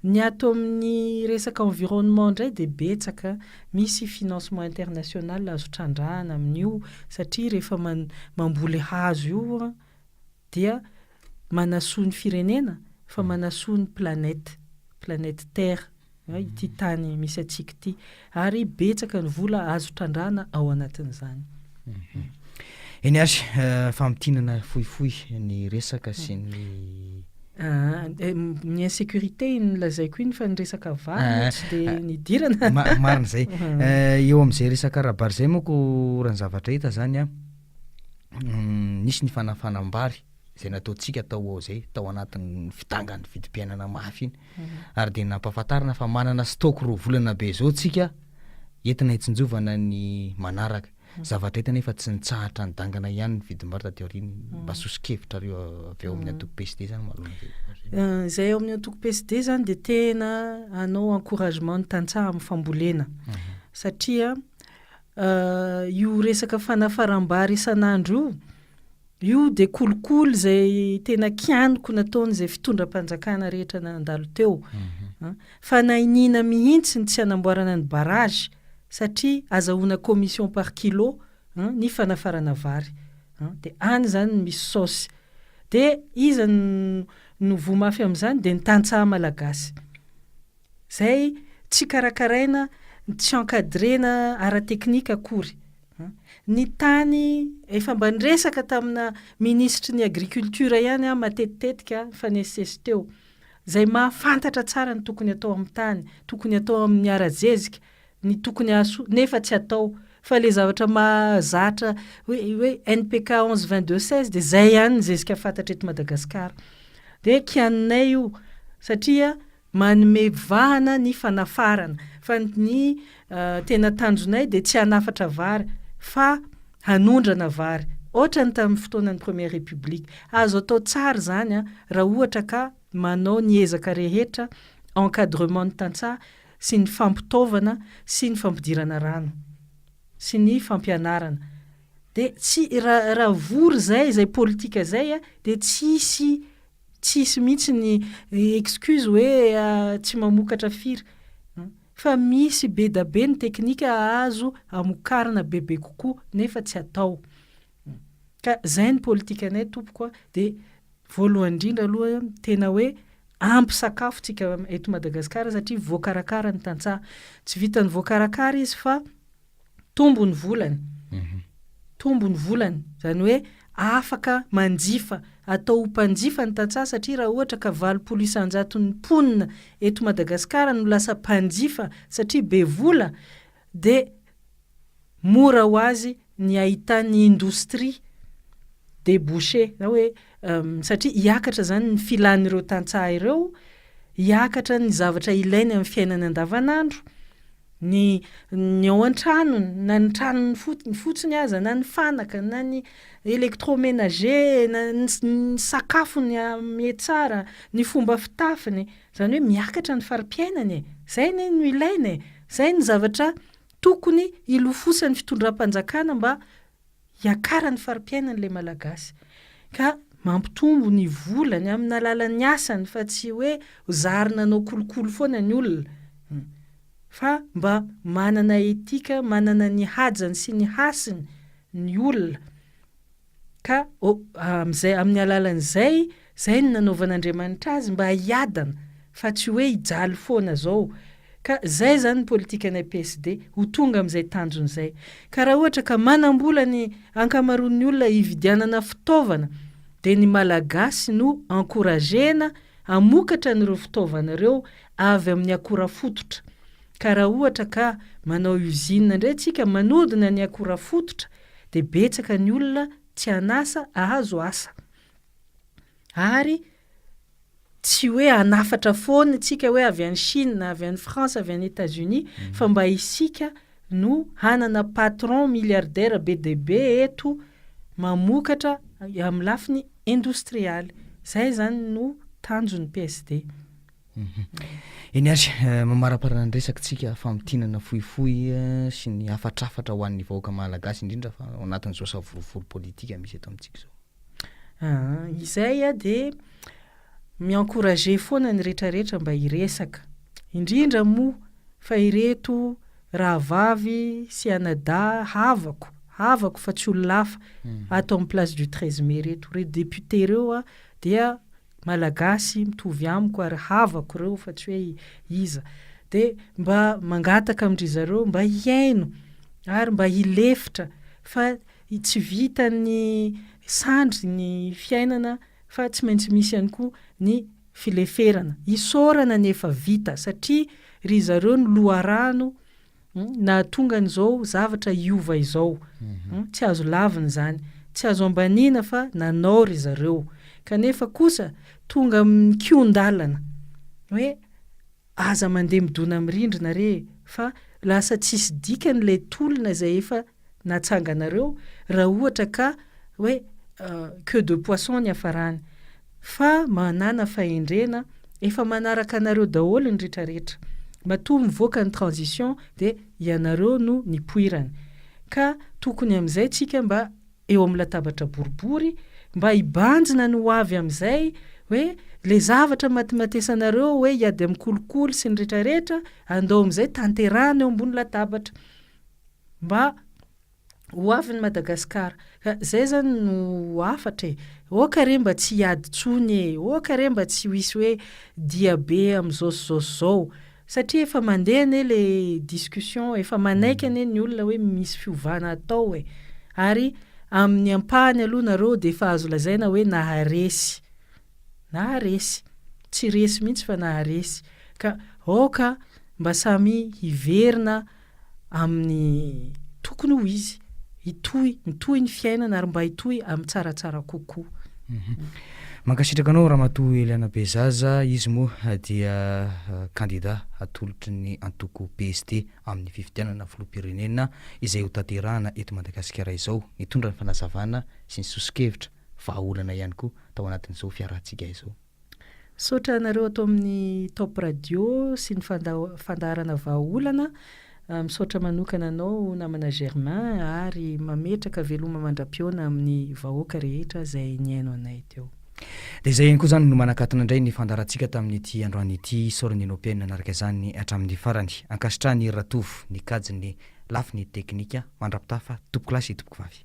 Ny ato amin'ny resaka environnement indray dia betsaka, misy financement international azo trandrahana amin'io satria rehefa mamboly hazo io dia manasoa ny firenena fa manasoa ny planète, planète terre, ity tany misy antsika ity ary betsaka ny vola azo trandrahana ao anatin'izany. Eny ary, famintinana fohifohy ny resaka sy ny. Ny insécurité iny nolazaiko iny fa ny resaka vary moa tsy dia nidirana. Marina izay. Eo amin'izay resaka ara-bary izay manko raha ny zavatra hita izany an, nisy ny fanafanam-bary izay nataontsika tao ho ao izay, tao anatin'ny fidangan'ny vidim-piainana mafy iny. Ary dia nampahafantarina fa manana stock roa volana be izao tsika entina hitsinjovana ny manaraka. Zavatra hita anefa tsy nitsahatra nidangana ihany ny vidim-bary taty aoriana. Mba soso-kevitrareo avy ao amin'ny antoko PSD izany manoloana izay vary izay. Izay ao amin'ny antoko PSD izany dia tena hanao encouragement ny tantsaha amin'ny fambolena satria io resaka fanafaram-bary isan'andro io, io dia kolikoly izay tena kianiko nataon'izay fitondram-panjakana rehetra nandalo teo. Fa nainiana mihitsy ny tsy hanamboarana ny barrage satria azahoana commission par kilo ny fanafarana vary. Dia any izany no misy saosy. Dia iza no voa mafy amin'izany? Dia ny tantsaha malagasy. Izay tsy karakaraina, tsy encadrer-na ara-teknika akory. Ny tany, efa mba niresaka tamina minisitry ny agriculture ihany aho matetitetika nifanesisesy teo, izay mahafantatra tsara ny tokony atao amin'ny tany, tokony atao amin'ny ara-jezika, ny tokony hahasoa, nefa tsy atao. Fa ilay zavatra mahazatra hoe hoe NPK 11 22 16 dia izay ihany ny zezika fantatra eto Madagasikara. Dia kianinay io satria Manome vahana ny fanafarana fa ny tena tanjonay dia tsy hanafatra vary fa hanondrana vary otrany tamin'ny fotoanan'ny première république. Azo atao tsara izany raha ohatra ka manao ny ezaka rehetra encadrement ny tantsaha sy ny fampitaovana sy ny fampidirana rano sy ny fampianarana dia tsy raha vory izay izay politika izay dia tsy hisy Tsy hisy mihitsy ny excuse hoe tsy mamokatra firy fa misy be da be ny teknika azo amokarana bebe kokoa nefa tsy atao. Ka zay ny politikanay tompoko a, de voalohany indrindra aloha tena hoe ampy sakafo tsika eto Madagasikara satria voakarakara ny tantsaha. Tsy vitan'ny voakarakara izy fa tombo ny volany, tombo ny volany, izany hoe afaka manjifa, atao ho mpanjifa ny tantsaha satria raha ohatra ka 80 isan-jaton'ny mponina eto Madagasikara no lasa mpanjifa satria be vola dia mora ho azy ny ahitan'ny indostria débouché na hoe satria hiakatra izany ny filan'ireo tantsaha ireo, hiakatra ny zavatra ilainy amin'ny fiainany andavanandro. Ny ny ao an-tranony, na ny tranony fotsiny aza, na ny fanaka, na ny électroménager, na ny ny sakafony mihatsara, ny fomba fitafiny, izany hoe miakatra ny fari-piainany e! Izay anie no ilaina e! Izay no zavatra tokony hilofosan'ny fitondram-panjakana mba hiakaran'ny fari-piainan'ilay Malagasy. Ka mampitombo ny volany amin'ny alalan'ny asany fa tsy hoe zary nanao kolikoly foana ny olona fa mba manana etika, manana ny hajany sy ny hasiny ny olona. Ka amin'izay, amin'ny alalan'izay, izay no nanaovan'Andriamanitra azy mba hiadana fa tsy hoe hijaly foana zao. Ka zay zany ny politikanay PSD, ho tonga amin'izay tanjona izay. Ka raha ohatra ka manam-bola ny ankamaroan'ny olona hividianana fitaovana. Dia ny Malagasy no encourager-na hamokatra an'ireo fitaovana ireo avy amin'ny akora fototra. Ka raha ohatra ka manao usine indray tsika manodina ny akora fototra dia betsaka ny olona tsy an'asa ahazo asa. Ary tsy hoe hanafatra foana tsika hoe avy any Chine, avy any France, avy any Etats Unis fa mba isika no hanana patron milliardaire be dia be eto mamokatra amin'ny lafiny indostrialy. Zay zany no tanjon'ny PSD. Eny ary, mamaraparana ny resaka tsika famintinana fohifohy sy ny hafatrafatra ho an'ny vahoaka malagasy indrindra fa ao anatin'izao savorovoro politika misy eto amintsika izao. Aa, izay dia mi-encourager foana ny retraretra mba hiresaka, indrindra moa fa ireto rahavavy sy anadahy havako, havako fa tsy olona hafa, ato amin'ny place du 13 mai ireto, ireo députés ireo dia Malagasy mitovy amiko ary havako ireo fa tsy hoe iza, dia mba mangataka amin-dry zareo mba hihaino ary mba hilefitra fa tsy vitan'ny sandry ny fiainana fa tsy maintsy misy ihany koa ny fileferana. Isaorana ny efa vita satria ry zareo no loharano nahatonga an'izao zavatra hiova izao. Tsy azo lavina izany. Tsy azo ambaniana fa nanao ry zareo. Kanefa kosa tonga amin'ny kihon-dalana hoe aza mandeha midona amin'ny rindrina re e, fa lasa tsisy dikany ilay tolona izay efa natsanganareo raha ohatra ka hoe queue de poisson ny hiafarany. Fa manàna fahendrena, efa manaraka anareo daholo ny retraretra. Matoa mivoaka ny transition dia ianareo no nipoirany. Ka tokony amin'izay tsika mba eo amin'ny latabatra boribory mba hibanjina ny ho avy amin'izay hoe le zavatra matimatesanareo hoe hiady amin'ny kolikoly sy ny retraretra andao amin'izay tanterahana eo ambony latabatra mba Ho avy ny Madagascar. Ka zay zany no hafatra e. Oka re mba tsy hiady tsony e. Oka re mba tsy ho hisy hoe dia be amzao sy zao sy zao. Satria efa mandeha anie le discussion, efa manaiky anie ny olona hoe misy fiovana atao e. Ary amin'ny ampahany aloha nareo dia efa azo lazaina hoe naharesy. Naharesy. Tsy resy mihitsy fa naharesy. Ka aoka mba samy hiverina amin'ny tokony ho izy, hitohy, mitohy ny fiainana ary mba hitohy amin'ny tsaratsara kokoa. Mankasitraka anao Ramatoa Eliana Bezaza, izy moa dia kandida atolotry ny antoko PSD amin'ny fifidianana filoham-pirenena izay hotanterahana eto Madagasikara izao, nitondra ny fanazavana sy ny soso-kevitra, vahaolana ihany koa tao anatin'izao fiarahantsika izao. Misaotra anareo ato amin'ny Top Radio sy ny fandaharana Vahaolana. Misaotra manokana anao namana Germain ary mametraka veloma mandra-pihaona amin'ny vahoaka rehetra izay nihaino anay teo. Dia izay ihany koa izany no manakatona indray ny fandaharantsika tamin'ity androany ity. Isaorana ianao mpihaino nanaraka izany hatramin'ny farany. Ankasitrahan'i Ratovo ny kajin'ny lafiny teknika. Mandra-pitafa tompokolahy sy tompokovavy.